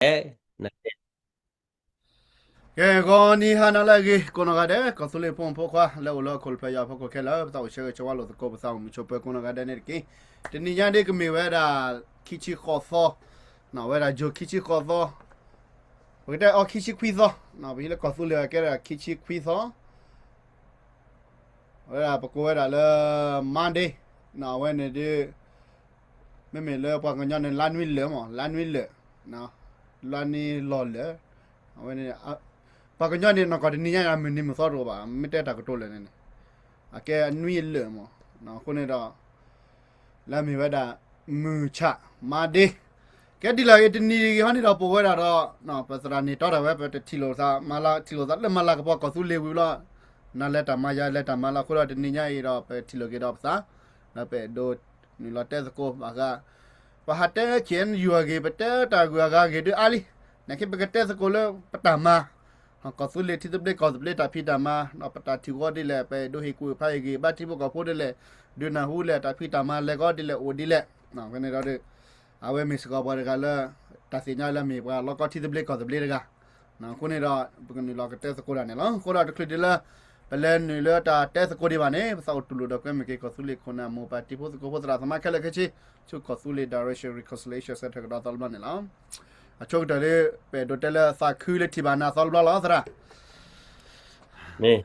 ကဲ ဂီၤနံၤဟါနၤလၢအဂ့ၤ ကိးနီၢ်ဂၤဒဲး ကီၢ်သူလ့ၤဖိမုၣ်ဖိခွါ လၢအိၣ်လၢဟီၣ်ခိၣ်တဖျၢၣ်ညါအဖီခိၣ်ခဲလၢာ် ပသးအိၣ်ဆၢဂ့ၤဆၢဝါလိာ်သကိး ပသးအိၣ်မုာ်ဆိးပၢၤကိးနီၢ်ဂၤဒဲးန့ၣ်တက့ၢ်. တနံၤညါဒ်ကမ့ၢ်ဝဲဒၣ် ခံဆံဃိးသီ, ဝဲဒၣ် June ခံဆံဃိးသီ, ပကတဲအီၤခံဆံခွံသီ, ပဟံးလၢကီၢ်သူလ့ၤအကဲဒၣ်ခံဆံခွံသီ ဝဲဒၣ်ပကိးဝဲဒၣ်လၢ Monday, အဝဲန့ၣ်ဒ် မ့မ့ၢ်လၢပှၤကညီန့ၣ် လါနွံလၢာ်မး လါနွံလၢာ်, လါနွံလီၤလၢာ်, အဝဲန့ၣ် ပှၤကညီန့ၣ် နီၢ်ကီၢ်တနံၤညါအံၤ မုၢ်နံၤမုၢ်သီတအိၣ်ဘၣ် မ့ၢ်တဲတၢ်ကတိၤလၢာ်န့ၣ်န့ၣ်, အကဲအနွံလၢာ်မး, အဃိန့ၣ်ဒီး လၢမ့ၢ်ဝဲဒၣ် မုၢ်ဆၣ် Monday, ကဲဒ်လဲၣ်ဂ့ၤတနံၤဂ့ၤဟီန့ၣ်ဒီး ပဝဲဒၣ်ဒီး ပသရၣ်န့ၣ်တီတၢ်ဝဲ ပတထံၣ်လိာ်သးမၤလၤ ထံၣ်လိာ်သးလၢမၤလၤကပီၤကီၢ်သူလ့ၤဝံၤလီၤ, နၤလဲၤတၢ်မၤယၤလဲၤတၢ်မၤလီၤ အဃိဒီးတနံၤညါအံၤဒီး ပထံၣ်လိာ်က့ၤဒီးပသး, ဒီးပအဲၣ်ဒိးနုာ်လီၤတဲသကိးဘၣ်ဃး ပဟးတဲ K N U အဂ့ၢ် ပတဲတၢ်ဂုၤအဂၤ ဂ့ၤဒုးအါလံ, နာ်က့ပကတဲသကိးလၢပတၢ်မၤ ကီၢ်သူလ့ၤထံသဘျ့ကီၢ်သဘျ့တၢ်ဖံးတၢ်မၤ, ဒီးပတၢ်ထံၣ်ဂီၤဒ်လဲၣ် ပအဲၣ်ဒိးဟ့ၣ်ကူၣ်ဖးဟ့ၣ်ဂ့ၤ ဘၣ်ထံဖိကီၢ်ဖိဒ်လဲၣ်, ဒုးနၢ်ဟူလဲၣ် တၢ်ဖံးတၢ်မၤလဲၤဂီၤဒ်လဲၣ်အိၣ်ဒ်လဲၣ်, ဖဲန့ၣ်ဒီး အဝဲမ့ၢ်စ့ၢ်ကီးပှၤတဂၤလၢ တၢ်သ့ၣ်ညါလၢမ့ၢ်ပှၤလီၢ်ကီထံသဘျ့ကီၢ်သဘျ့တဂၤ, အဃိန့ၣ်ဒီး ပကနုာ်လီၤကတဲသကိးတၢ်န့ၣ်လီၤ. အဃိဒီးတချုးဒံးလၢ ပလဲၤနုာ်လၢတၢ်တဲသကိးဒံးဘၣ်န့ၣ် ပသးအိၣ်တူၢ်လိာ်ဒီးကွဲမုာ်က့ၤ ကီၢ်သူလ့ၤခိၣ်နၢ်မိၢ်ပၢ်တံၤဖိသကိးဖိသရၣ်သမါခဲလၢာ်ခဲဆ့ ဆူကီၢ်သူလ့ၤ Direction Reconciliation Center ကဒီးသီတဘျီန့ၣ်လီၤ. အဆိကတၢၢ်လၢ ပအဲၣ်ဒိးတဲလၢသးခုလၢထံၣ်ဘၣ်နၤသီတဘျီလီၤ သရၣ်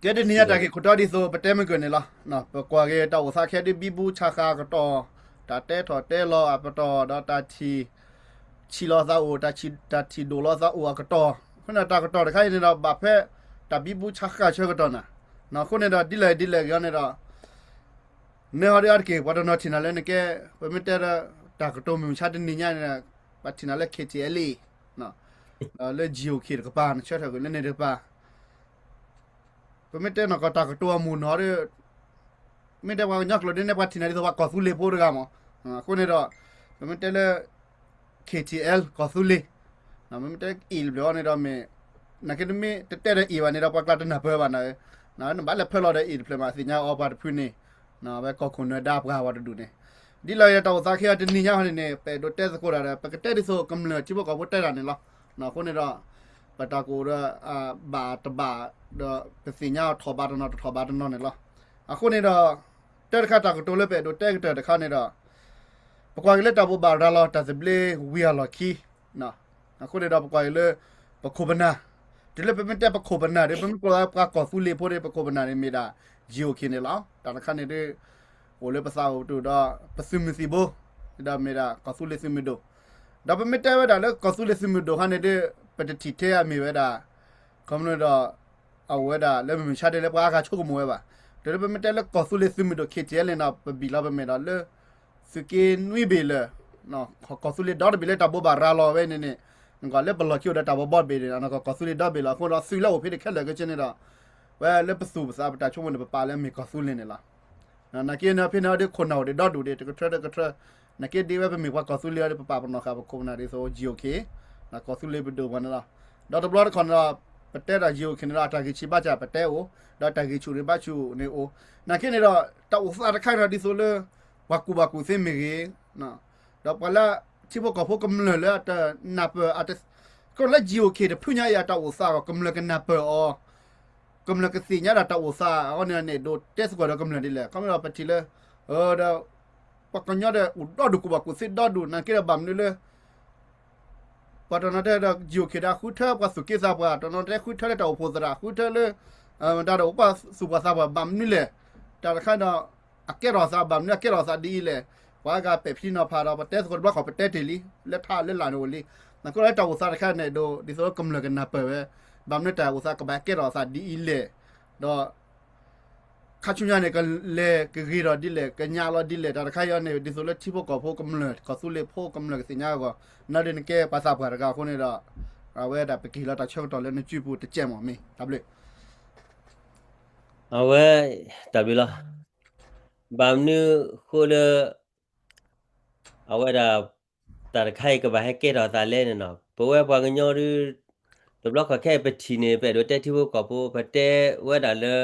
ကဲတနံၤညါတၢ်ဂ့ၢ်ခိၣ်တီဒ်သိး ပတဲမုၢ်ကၢၢ်န့ၣ်လီၤ. ပကွၢ်က့ၤတၢ်အိၣ်သးခဲဒ်ဘံဘူဆးဃာ်အကတီၢ်, တၢ်တဲထီၣ်တဲလီၤအကတီၢ်, ဒီးတၢ်ထံၣ်ဆံးလီၤသးအိၣ်, တၢ်ထံၣ်ဒိၣ်လီၤသးအိၣ်အကတီၢ်, အဃိန့ၣ်တၢ်ကတီၢ်တခါအံၤန့ၣ်ဒီး ဘၣ်ဖဲတၢ်ဘံဘူဆးဃာ်ဆၢကတီၢ်နၤ, အဃိန့ၣ်ဒီး ဒ်လဲၣ်ဒ်လဲၣ်ဂ့ၤအီၤန့ၣ်ဒီး နဲဟီဒ်အါတက့ၢ် ပှၤတနီၤထံၣ်နၤလၢနကဲ ပမ့ၢ်တဲဒီး တၢ်ကတိၤမုၢ်မဆါတနံၤညါန့ၣ် ပှၤထံၣ်နၤလၢ K T L A လၢ G O K တကပၤ နဆၢထၢၣ်ကွံာ်လၢန့ၣ်တကပၤ ပမ့ၢ်တဲနီၢ်ကီၢ်တၢ်ကတိၤအမူးနီၤဒီး မ့ၢ်တဲပှၤကညီကျိာ်ဒ်န့ၣ် ပှၤထံၣ်နၤဒ်သိးပှၤကီၢ်သူလ့ၤဖိတဂၤမး, အဃိန့ၣ်ဒီး ပမ့ၢ်တဲလၢ K T L ကီၢ်သူလ့ၤ, ပမ့ၢ်တဲအံၤတဘျီအီၤန့ၣ်ဒီးမ့ၢ် နာ်က့တမ့ၢ်တတဲဒီးအံၤဘၣ်န့ၣ်ဒီး ပှၤကျါတနၢ်ပၢၢ်ဘၣ်နၤ, နဘၣ်လဲၤဖၢလီၤဒီးအံၤတဖျၢၣ်မး သ့ၣ်ညါအီၤပှၤတဖုန့ၣ်, အဝဲကီၢ်ခိၣ်နၢၤဒါပှၤဝဲတဒူၣ်န့ၣ်, ဒ်လဲၣ်တၢ်အိၣ်သးခဲအံၤတနံၤညါန့ၣ်န့ၣ် ပအဲၣ်ဒိးတဲသကိးတၢ်ဒီး ပကတဲဒ်သိးကမျၢၢ်ထံဖိကီၢ်ဖိတဲတၢ်န့ၣ်လီၤ. အဃိန့ၣ်ဒီး ပတၢ်ကအိၣ်ဒီး ဘၣ်တဘၣ် ဒီးပသ့ၣ်ညါအီၤထီၣ်ဘးတနီၤတထီၣ်ဘးတနီၤန့ၣ်လီၤ. အဃိန့ၣ်ဒီး တၢ်တခါတၢ်ကတိၤလၢပအဲၣ်ဒိးတဲကတၢၢ်တခါန့ၣ်ဒီး ပကွၢ်က့ၤလၢတၢ်ဘိးဘၣ်ရၤလီၤတၢ်သဘျ့ဝံၤအလီၢ်ခံ, အဃိန့ၣ်ဒီးပကွၢ်က့ၤလၢ ပခိၣ်ပနၢ်, တုၤလၢပမ့ၢ်တဲပခိၣ်ပနၢ်ဒီး ပမ့ၢ်ကိးလၢပှၤကီၢ်သူလ့ၤဖိဒီး ပခိၣ်ပနၢ်န့ၣ်မ့ၢ်ဒၣ် G O K န့ၣ်လီၤ. တၢ်တခါန့ၣ်ဒ် အိၣ်လၢပသးအိၣ်ပတူၢ်ဒီး ပသုးမုၢ်သံၣ်ဘိ ဒီးမ့ၢ်ဒၣ်ကီၢ်သူလ့ၤသုးမုၢ်ဒိၣ်, ဒီးပမ့ၢ်တဲဝဲဒၣ်လၢကီၢ်သူလ့ၤသုးမုၢ်ဒိၣ်ခါန့ၣ်ဒ် ပတထံၣ်ထဲအမ့ၢ်ဝဲဒၣ် ခီဖျိဒီး အဝဲဒၣ်လၢမုၢ်မဆါဒ်လၢပှၤအါဂၤဆိကမိၣ်ဝဲဘၣ်. တုၤလၢပမ့ၢ်တဲလၢကီၢ်သူလ့ၤသုးမုၢ်ဒိၣ် K T L န့ၣ်ဒီး ပဘံၣ်လီၤပမဲာ်ဒီးလၢ သုးက့နွံဘ့ၣ်လၢာ်, ကီၢ်သူလ့ၤဒီတဘ့ၣ်လၢတၢ်ဘိးဘၣ်ရၤလီၤဝဲန့ၣ်န့ၣ်, နကွၢ်လၢပလီၢ်ခံအိၣ်ဒီးတၢ်ဘိးဘီတဘ့ၣ်န့ၣ် နကွၢ်ကီၢ်သူလ့ၤဒီဘ့ၣ်လီၤ. အဃိဒီးသုးလၢအိၣ်ဖဲတခဲလၢာ်ခဲဆ့န့ၣ်ဒီး ဝဲလၢပသူၣ်ပသးပတၢ်ဆိကမိၣ်န့ၣ် ပပာ်လၢအမ့ၢ်ကီၢ်သူလ့ၤန့ၣ်လီၤ. နာ်က့န့ၣ်ဖဲန့ၣ်အီၤဒ်ခိၣ်နၢ်အိၣ်ဒံးဒီဒူၣ်ဒံး တကထြၢတကထြၢ, နာ်က့ဒ်ဝဲပမ့ၢ်ပှၤကီၢ်သူလ့ၤအီၤဒ် ပပာ်ပနီၣ်ဃာ်ပခိၣ်ပနၢ်ဒ်သိး G O K ကီၢ်သူလ့ၤပဒိၣ်ပှၤန့ၣ်လီၤ. ဒီးတဘျီတခီၣ်န့ၣ်ဒီး ပတဲဒီး G O K န့ၣ်ဒီး အတၢ်ဂံၢ်ဆံးဘါစၢ်ပတဲအိၣ်, ဒီးတၢ်ဂံၢ်ဆူၣ်န့ၣ်ဘါဆူၣ်န့ၣ်အိၣ်, နာ်က့န့ၣ်ဒီး တၢ်အိၣ်သးတခါန့ၣ်ဒီးဒ်သိးလၢ ပှၤကူၣ်ဘၣ်ကူၣ်သ့မ့ၢ်ဂ့ၤ, ဒီးပှၤလၢထံဖိကီၢ်ဖိကမျၢၢ်လၢအတနၢ်ပၢၢ် ကလၢ G O K တဖုညါအံၤအတၢ်အိၣ်သးအဂီၢ် ကမျၢၢ်ကနၢ်ပၢၢ်အီၤ, ကမျၢၢ်ကသ့ၣ်ညါဒၣ်တၢ်အိၣ်သးအဂီၢ်န့ၣ် န့ၣ်ဒိးတဲသကိးဒီးကမျၢၢ်ဒ်လဲၣ်. ခီဖျိဒီးပထံၣ်လၢ ဒီး ပှၤကညီဒီးအိၣ်ဒီဒူၣ်ကူၣ်ဘၣ်ကူၣ်သ့ဒီဒူၣ် နာ်က့ဒီးဘၣ်မနုၤလၢ ပှၤတနီၤတဲဒီး G O K ဒီးဃုထၢပှၤသူၣ်က့သးပှၢ်, တနီၤတဲဃုထၢလၢတၢ်အိၣ်ဖှိၣ်သရၣ်, ဃုထၢလၢ တၢ်ဒီးအိၣ်ပှၤသူၣ်ပှၤသးပှၢ် ဘၣ်မနုၤလဲၣ်. တၢ်တခါဒီး အကဲထီၣ်သး ဘၣ်မနုၤအကဲထီၣ်သးဒ်အံၤလဲၣ်. ပှၤဂၤပဲာ်ဖံးနီၤဖးဒီး ပတဲသကိးတဘျီဃီပတဲတ့ၢ်လံ, လၢထါလၢလာ်န့ၣ်အိၣ်လံ. နကွၢ်လၢတၢ်အိၣ်သးတခါန့ၣ်ဒီး ဒ်သိးကမျၢၢ်ကနၢ်ပၢၢ်ဝဲ, ဘၣ်မနုၤတၢ်အိၣ်သးကဘၣ်ကဲထီၣ်သးဒ်အံၤလဲၣ်. ဒီး ခါဆူညါန့ၣ် ကလဲၤကဂ့ၤထီၣ်ဒ်လဲၣ် ကညးလီၤဒ်လဲၣ် တၢ်တခါအံၤန့ၣ် ဒ်သိးလၢထံဖိကီၢ်ဖိကမျၢၢ် ကီၢ်သူလ့ၤဖိကမျၢၢ်ကသ့ၣ်ညါအဂီၢ် နဒ်နကဲပှၤသးပှၢ်တဂၤအဃိန့ၣ်ဒီး အဝဲဒၣ်ပကဟ့ၣ်လီၤတၢ်ဆၢကတီၢ်လၢနစုပူၤတကဲမး မ့ၢ်တၢ်ဘျုး အဝဲ တၢ်ဘျုးလီၤ. ဘၣ်မနုၤဃိလၢ အဝဲဒၣ် တၢ်တခါအံၤကဘၣ်ဟဲကဲထီၣ်သးလဲၣ်န့ၣ်နီၤ ပဝဲပှၤကညီဒု တဘျီခီၣ်ခဲအံၤပထံၣ်န့ၣ် ပအဲၣ်ဒိးတဲထံဖိကီၢ်ဖိ ပတဲဝဲဒၣ်လၢ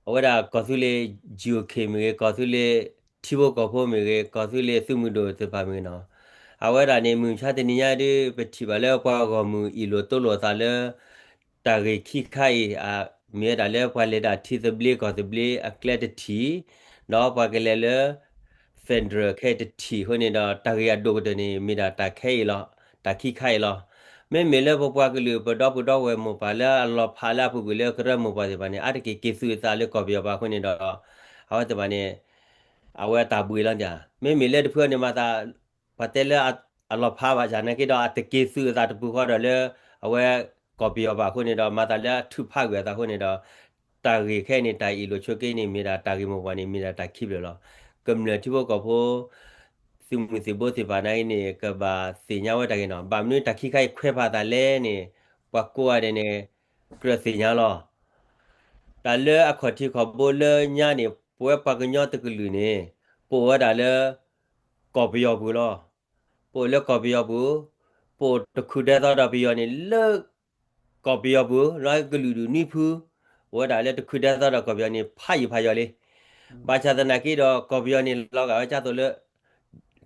အဝဲဒၣ်ကီၢ်သူလ့ၤ G O K မ့ၢ်ဂ့ၤ ကီၢ်သူလ့ၤထံဖိကီၢ်ဖိမ့ၢ်ဂ့ၤ ကီၢ်သူလ့ၤသုးမုၢ်ဒိၣ်သ့ၣ်တဖၣ်မ့ၢ်ဂ့ၤနီၤ အဝဲဒၣ်န့ၣ် မုၢ်မဆါတနံၤညါဒုး ပထံၣ်ဘၣ်လၢပှၤဂီၢ်မုၢ်အ့ၣ်လိာ်တိလိာ်အသးလၢ တၢ်ဂ့ၢ်ခံခါအံၤ မ့ၢ်ဝဲဒၣ်လၢပှၤလဲၤဒၣ်ထံသဘျ့ကီၢ်သဘျ့အကျဲတထံၣ်, ဒီးပှၤကလဲၤလၢ federal ခဲတထံၣ်အဃိန့ၣ်ဒီး တၢ်ဂ့ၢ်အဒိၣ်ကတၢၢ်န့ၣ် မ့ၢ်ဒၣ်တၢ်ခဲအံၤလီၤ, တၢ်ခံခါအံၤလီၤ. မ့မ့ၢ်လၢပပှၤကလုာ် ပဒီပုၢ်ဒီဝဲၢ်မိၢ်ပၢ်လၢအလီၤဖးလၢအပူၤကွံာ်လၢကရၢမိၢ်ပှၢ်သ့ၣ်တဖၣ်န့ၣ် အါတက့ၢ်က့ၤသုးအသးလၢကီၢ်ပယီၤပူၤအဃိန့ၣ်ဒီး အဝဲသ့ၣ်တဖၣ်န့ၣ် အဝဲတၢ်ဘှံးလီၤန့ၣ်, မ့မ့ၢ်လၢတဖုန့ၣ်မၤသး ပှၤတဲလၢအလီၤဖးဘၣ်ဆၣ်နာ်က့ဒီး အတက့ၤသုးအသးတပူၤဃီဒီးလၢ အဝဲကီၢ်ပယီၤပူၤအဃိန့ၣ်ဒီး မၤသးလၢအထုးဖးကွံာ်အသးအဃိန့ၣ်ဒီး တၢ်ဂ့ၢ်ခဲအံၤန့ၣ် တၢ်အ့ၣ်လိာ်ဆိးက့န့ၣ် မ့ၢ်ဒၣ်တၢ်ဂ့ၢ်မိၢ်ပှၢ်န့ၣ် မ့ၢ်ဒၣ်တၢ်ခံဖျၢၣ်လီၤ. ကမျၢၢ်ထံဖိကီၢ်ဖိ သုးမုၢ်သံၣ်ဘိသ့ၣ်တဖၣ်နာ်က့န့ၣ် ကဘၣ်သ့ၣ်ညါဝဲတၢ်ဂ့ၢ်န့ၣ်, ဘၣ်မနုၤတၢ်ခံခါအံၤခွဲးဖးသးလဲၣ်န့ၣ် ပှၤကိးဂၤဒဲးန့ၣ် ကြၢးသ့ၣ်ညါလီၤ. တၢ်လၢအခီၣ်ထံးခီၣ်ဘိလၢညါန့ၣ် ပဝဲပှၤကညီတကလုာ်န့ၣ် ပအိၣ်ဝဲဒၣ်လၢ ကီၢ်ပယီၤပူၤလီၤ. ပအိၣ်လၢကီၢ်ပယီၤပူၤ, ပအိၣ်တခုဒဲသီဒီးပယီၤန့ၣ်လၢ ကီၢ်ပယီၤပူၤ လၢကလုာ်ဒူၣ်နွံဖု, အိၣ်ဝဲဒၣ်လၢတခုဒဲသီဒီးကီၢ်ပယီၤန့ၣ် ဖးယံာ်ဖးယီၤလံ. ဘၣ်ဆၣ်သနာ်က့ဒီး ကီၢ်ပယီၤန့ၣ် လီၤဂာ်ဝဲဒ်သိးလၢ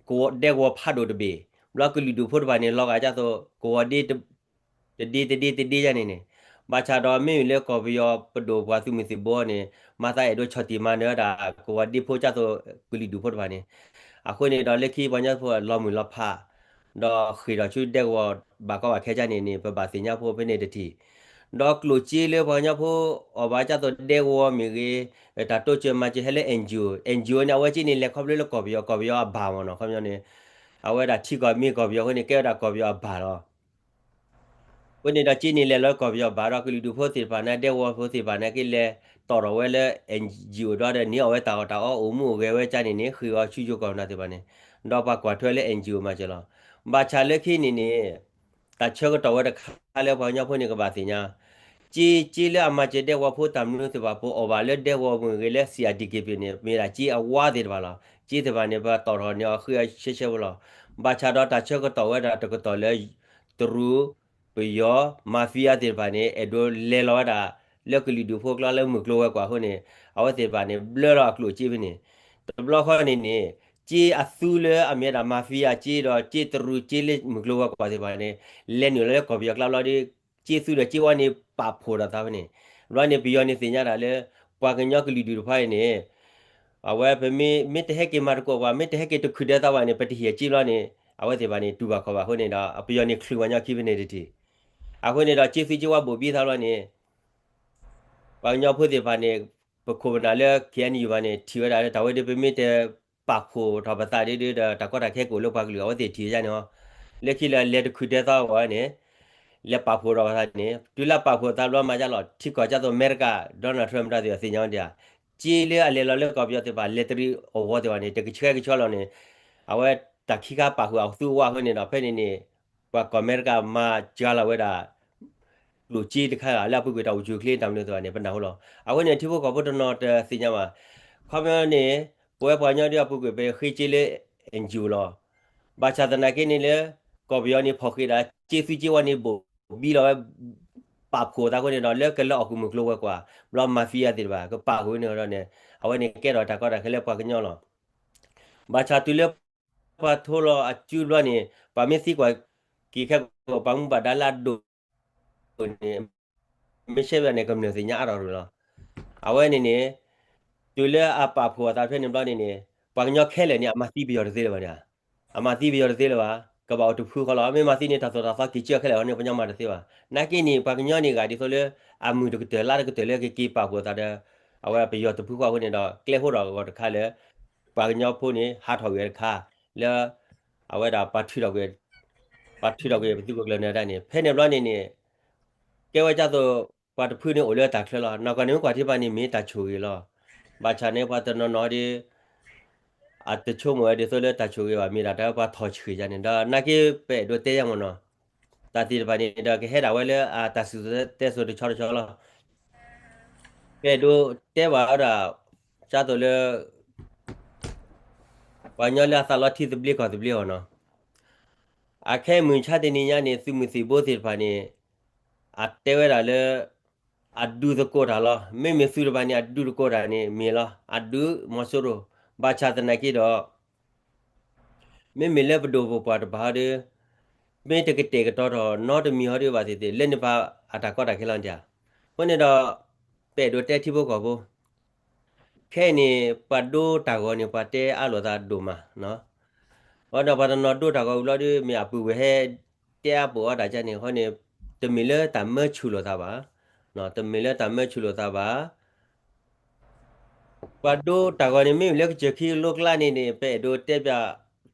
ကဝီၤဒဲကဝီၤဖးဒိၣ်တဘ့ၣ်, ဘျီကလုာ်ဒူၣ်ဖိတဖၣ်န့ၣ် လီၤဂာ်ဒ်သိး ကဝီၤဒ့ တဒ့တဒ့တဒ့ယါန့ၣ်န့ၣ်, ဘၣ်ဆၣ်ဒီးမ့မ့ၢ်လၢကီၢ်ပယီၤပဒိၣ်ပှၤသုးမုၢ်သံၣ်ဘိန့ၣ် မၤသးအဲၣ်ဒိးဆီၣ်တံၢ်မၤနၢၤဝဲဒၣ် ကဝီၤဒ့ဖိဒ်သိးကလုာ်ဒူၣ်ဖိတဖၣ်န့ၣ်, အဃိန့ၣ်ဒီး လၢခံပှၤကညီဖိအလီၤမုၢ်လီၤဖး ဒီးဃ့ၢ်ထီၣ်ဆူဒဲကဝီၤဘၣ်ကီဘၣ်ခဲကန့ၣ်န့ၣ် ပဘၣ်သ့ၣ်ညါဖိဖဲန့ၣ်တထံၣ်, ဒီးကျိၣ်စ့လၢပှၤကညီဖိအီၣ်ဘၣ်ဒ်သိးဒဲကဝီၤမ့ၢ်ဂ့ၤ, တၢ်တိစၢၤမၤစၢၤဟဲလၢ NGO, NGO န့ၣ် အဝဲက့န့ၣ်လဲၤခီဖျိလၢကီၢ်ပယီၤ, ကီၢ်ပယီၤအဘၣ်မ့ၢ်နီၤ, ခီပညီန့ၣ် အဝဲဒၣ်ထံကီၢ်မ့ၢ်ကီၢ်ပယီၤအဃိန့ၣ် ကဲဝဲဒၣ်ကီၢ်ပယီၤအဘၣ်လီၤ. အဃိန့ၣ်ဒီးက့န့ၣ်လဲၤလီၤကီၢ်ပယီၤဘၣ်ဒီး ကလုာ်ဒူၣ်ဖိသ့ၣ်တဖၣ်န့ၣ် ဒဲကဝီၤဖိသ့ၣ်တဖၣ်န့ၣ် က့လဲၤတီၣ်ထီၣ်ဝဲလၢ NGO ဒီးန့ၢ်အီၣ်ဝဲတၢ်အီၣ်တၢ်အီ အိၣ်မူအိၣ်ဂဲၤဝဲကန့ၣ်န့ၣ် ဃ့ၢ်အီၤဆူယိၤကီၢ်ပနၢ်သ့ၣ်တဖၣ်န့ၣ်, ဒီးပှၤကွၢ်ထွဲလၢ NGO မၤစၢၤလီၤ. ဘၣ်ဆၣ်လၢခံန့ၣ်န့ၣ် တၢ်ဆၢကတီၢ်ဝဲတခါလၢပှၤကညီဖိန့ၣ်ကဘၣ်သ့ၣ်ညါ က့, က့လၢအမၤစၢၤဒဲကဝီၤဖိတၢ်မနုၤသ့ၣ်တဖၣ် ပအိၣ်ဘၣ်လၢဒဲကဝီၤမ့ၢ်ဂ့ၤ လၢ CRDKP န့ၣ် မ့ၢ်ဒၣ်က့အဝါသ့ၣ်တဖၣ်လီၤ. က့သ့ၣ်တဖၣ်န့ၣ် ပတီၣ်ထီၣ်န့ၢ်အီၤဃ့ၢ်အီၤရှဲရှဲဖိလီၤ. ဘၣ်ဆၣ်ဒီးတၢ်ဆၢကတီၢ်ဝဲဒၣ်တကတီၢ်လၢ တရူး, ပယီၤ, mafia သ့ၣ်တဖၣ်န့ၣ် အဲၣ်ဒိးလဲၤလီၤဝဲဒၣ် လၢကလုာ်ဒူၣ်ဖိကျါလၢမုၢ်ကျိၤဝဲၤကွာ်အဃိန့ၣ် အဝဲသ့ၣ်တဖၣ်န့ၣ် ဘျၢလီၤအကျိၣ်စ့ဖဲန့ၣ်, တဘျီဃီန့ၣ်န့ၣ် က့အသူလၢအမ့ၢ်ဝဲဒၣ် mafia က့ဒီးက့တရူးက့လၢမုၢ်ကျိၤဝဲၤကွာ်သ့ၣ်တဖၣ်န့ၣ် လဲၤနုာ်လီၤလၢကီၢ်ပယီၤကျါဘျီဒီး က့သူဒီးက့ဝါန့ၣ်ပာ်ဖှိၣ်ဒီးသးဖဲန့ၣ်, ဘျီန့ၣ် ပယီၤန့ၣ်သ့ၣ်ညါဒၣ်လၢ ပှၤကညီကလုာ်ဒူၣ်တဖၣ်အံၤန့ၣ် အဝဲပမ့ၢ် မ့ၢ်တဟဲက့ၤမၤသကိးပှၤ မ့ၢ်တဟဲက့ၤတခုၣ်ဒဲသးဘၣ်န့ၣ် ပတဟံၣ်အက့ဘျီန့ၣ် အဝဲသ့ၣ်တဖၣ်န့ၣ် တူၢ်ဘၣ်ခီၣ်ဘၣ်အဃိန့ၣ်ဒီး ပယီၤန့ၣ်ချုးပှၤကညီခံဖဲန့ၣ်တထံၣ်, အဃိန့ၣ်ဒီး က့သူက့ဝါဘိၣ်ဘံသးဘျီန့ၣ် ပှၤကညီဖိသ့ၣ်တဖၣ်န့ၣ် ပခိၣ်ပနၢ်လၢ KNU ဘၣ်န့ၣ် ထံၣ်ဝဲဒၣ်လၢတၢ်ဝဲဒၣ် ပမ့ၢ်တပာ်ဖှိၣ်ထီၣ်ပသးဒ်ဒီး တၢ်ကီတၢ်ခဲကအိၣ်လၢပှၤကလုာ် အဝဲသ့ၣ်ထံၣ်ဝဲဒၣ်န့ၣ်လီၤ. လၢခံလၢလဲၤတခုၣ်ဒဲသီဝဲန့ၣ် လဲၤပာ်ဖှိၣ်ထီၣ်ပသးန့ၣ် တုၤလၢပာ်ဖှိၣ်သးဘျီမၤဒ်လီၤ ထံကီၢ်ဒ်သိးအမဲရကၤ Donald Trump တၢ်သ့ၣ်သ့ၣ်ညါဝဲဒၣ် က့လၢအလဲၤလီၤလၢကီၢ်ပယီၤသ့ၣ်တဖၣ် လဲၤတရံးအဂီၢ်သ့ၣ်တဖၣ်န့ၣ် တကဆှဲကဆှီလီၤန့ၣ် အဝဲတၢ်ခံခါပာ်ဖှိၣ်အသူအဝါအဃိန့ၣ်ဒီး ဖဲန့ၣ်န့ၣ် ပှၤကီၢ်အမဲရကၤမၤစှၤလီၤဝဲဒၣ် ကျိၣ်စ့တခါဂၤလၢအပူၤကွံာ်တၢ်အိၣ်ဆူၣ်အိၣ်ချ့တၢ်မနုၤသ့ၣ်တဖၣ်န့ၣ် ပနၢ်ဟူလီၤ. အဝဲန့ၣ်ထံဖိကီၢ်ဖိတနီၤတသ့ၣ်ညါဘၣ်. ခီပညီန့ၣ် ပဝဲပှၤကညီဒ်အပူၤကွံာ်ပဃ့က့လၢ NGO လီၤ. ဘၣ်ဆၣ်သနာ်က့န့ၣ်လၢ ကီၢ်ပယီၤန့ၣ်ဖီၣ်ဃ့ဒၣ် က့သူက့ဝါန့ၣ်ဘိၣ်ဘံလီၤဝဲ ပာ်ဖှိၣ်သးအဃိန့ၣ်ဒီး လၢကလၢအီၣ်ကူၣ်မုၢ်ကျိၤဝဲၤကွာ် ဘျီ mafia သ့ၣ်တဖၣ် ကပာ်ဃုာ်န့ၣ်ဒီးန့ၣ် အဝဲန့ၣ်ကဲထီၣ်တၢ်ကီတၢ်ခဲလၢပှၤကညီလီၤ. ဘၣ်ဆၣ်တုၤလၢပှၤထိလီၤအစုဘျီန့ၣ် ပှၤမ့ၢ်သံကွၢ်က့ၤခဲကိာ် ပှၤမူဘၣ်ဒါလၢအဒိၣ်န့ၣ် မ့ၢ်ရှဲဘၣ်န့ၣ် ကမျၢၢ်သ့ၣ်ညါအါထီၣ်ရူၤလီၤ. အဝဲန့ၣ်န့ၣ် တုၤလၢအပာ်ဖှိၣ်အသးဖဲန့ၣ်ဘျီန့ၣ်န့ၣ် ပှၤကညီခဲလၢာ်န့ၣ် အမၤသံပယီၤတသ့လၢၤဘၣ်န့ၣ် အမၤသံပယီၤတသ့လၢၤဘၣ်. ကဘၣ်အိၣ်တဖုဃီလီၤ. မ့ၢ်မၤသံန့ၣ် တၢ်သိၣ်တၢ်သီက့ၤကၢခဲလၢာ်အဃိန့ၣ် ပှၤကညီမၤတသ့ဘၣ်. နာ်က့န့ၣ် ပှၤကညီန့ၣ်ဂၤဒ်သိးလၢ အမုၢ်တကတၢၢ်လါတကတၢၢ်လၢကက့ၤပာ်ဖှိၣ်အသးဒီး အဝဲပယီၤတဖုဃီအဃိန့ၣ်ဒီး ကျဲဃိထီၣ်အဂီၢ်တခါလၢ ပှၤကညီဖိန့ၣ် ဟးထီၣ်ကွံာ်တခါ လၢ အဝဲဒၣ်ပှၤထုးထီၣ်ကွံာ် ပှၤထုးထီၣ်ကွံာ်ပသုးခိၣ်ကျၢၢ်နၢၤဒါန့ၣ် ဖဲန့ၣ်ဘျီန့ၣ်န့ၣ် ကဲဝဲဒ်သိး ပှၤတဖုန့ၣ်အိၣ်လၢတၢ်ချၢလီၤ. နီၢ်ကီၢ်န့ၣ်မ့ၢ်ကွၢ်ထံပၤန့ၣ်မ့ၢ်တၢ်ဆိၣ်ဂ့ၤလီၤ. ဘၣ်ဆၣ်န့ၣ် ပှၤတနီၤနီၤဒီး အတဆိကမိၣ်ဝဲဒ်သိးလၢတၢ်ဆိၣ်ဂ့ၤဘၣ် မ့ၢ်ဒၣ်တၢ်ပှၤထီၣ်ဆှံၣ်ယါန့ၣ်ဒီး နာ်က့ပအဲၣ်ဒိးတဲယါမ့ၢ်နီၤ တၢ်သ့ၣ်တဖၣ်န့ၣ်ဒီး ကဟဲဒၣ်ဝဲလၢအတၢ်စံၣ်စိၤတဲစိၤတဆီတဆီလီၤ. ပအဲၣ်ဒိးတဲဘၣ်ဝဲဒၣ် ဒ်သိးလၢ ပှၤကညီလၢအသးလီထံသဘျ့ကီၢ်သဘျ့အီၤနီၤ. အခဲမုၢ်ဆါတနံၤညါန့ၣ် သုးမုၢ်သံၣ်ဘိသ့ၣ်တဖၣ်န့ၣ် အတဲဝဲဒၣ်လၢ အဒုးသကိးတၢ်လီၤ. မ့မ့ၢ်သုးတဖၣ်န့ၣ် အဒုးသကိးတၢ်န့ၣ်မ့ၢ်လီၤ. အဒုးမီၤစိရိၤ ဘၣ်ဆၣ်သနာ်က့ဒီး မ့မ့ၢ်လၢပဒိၣ်ပပှၢ်တပၤဟီဒီး မ့ၢ်တကတဲာ်ကတီၤထီၣ်နီတမံၤဟီဒီးဘၣ်သ့ၣ်သ့ၣ် လၢန့ၣ်ပှၤအတၢ်ကီတၢ်ခဲလီၤတၢ်. အဃိန့ၣ်ဒီး ပအဲၣ်ဒိးတဲထံဖိကီၢ်ဖိ ခဲအံၤန့ၣ် ပှၤဒိတၢ်ဂီၤန့ၣ် ပှၤတဲအါလိာ်သးဒိၣ်မး, အဃိဒီးပှၤတနီၤဒိတၢ်ဂီၤဝံၤလီၤဒီး မ့ၢ်အပုၢ်ဝဲၢ်ဟဲတဲအါပီၢ်အီၤတၢ်ကါန့ၣ် အဃိန့ၣ် တမ့ၢ်လၢတၢ်မၢဆူၣ်လိာ်သးဘၣ်, တမ့ၢ်လၢတၢ်မၢဆူၣ်လိာ်သးဘၣ်. ပှၤဒိတၢ်ဂီၤန့ၣ် မ့မ့ၢ်လၢကစၢၢ်ခံလိကျါန့ၣ်န့ၣ် ပအဲၣ်ဒိးတဲပျး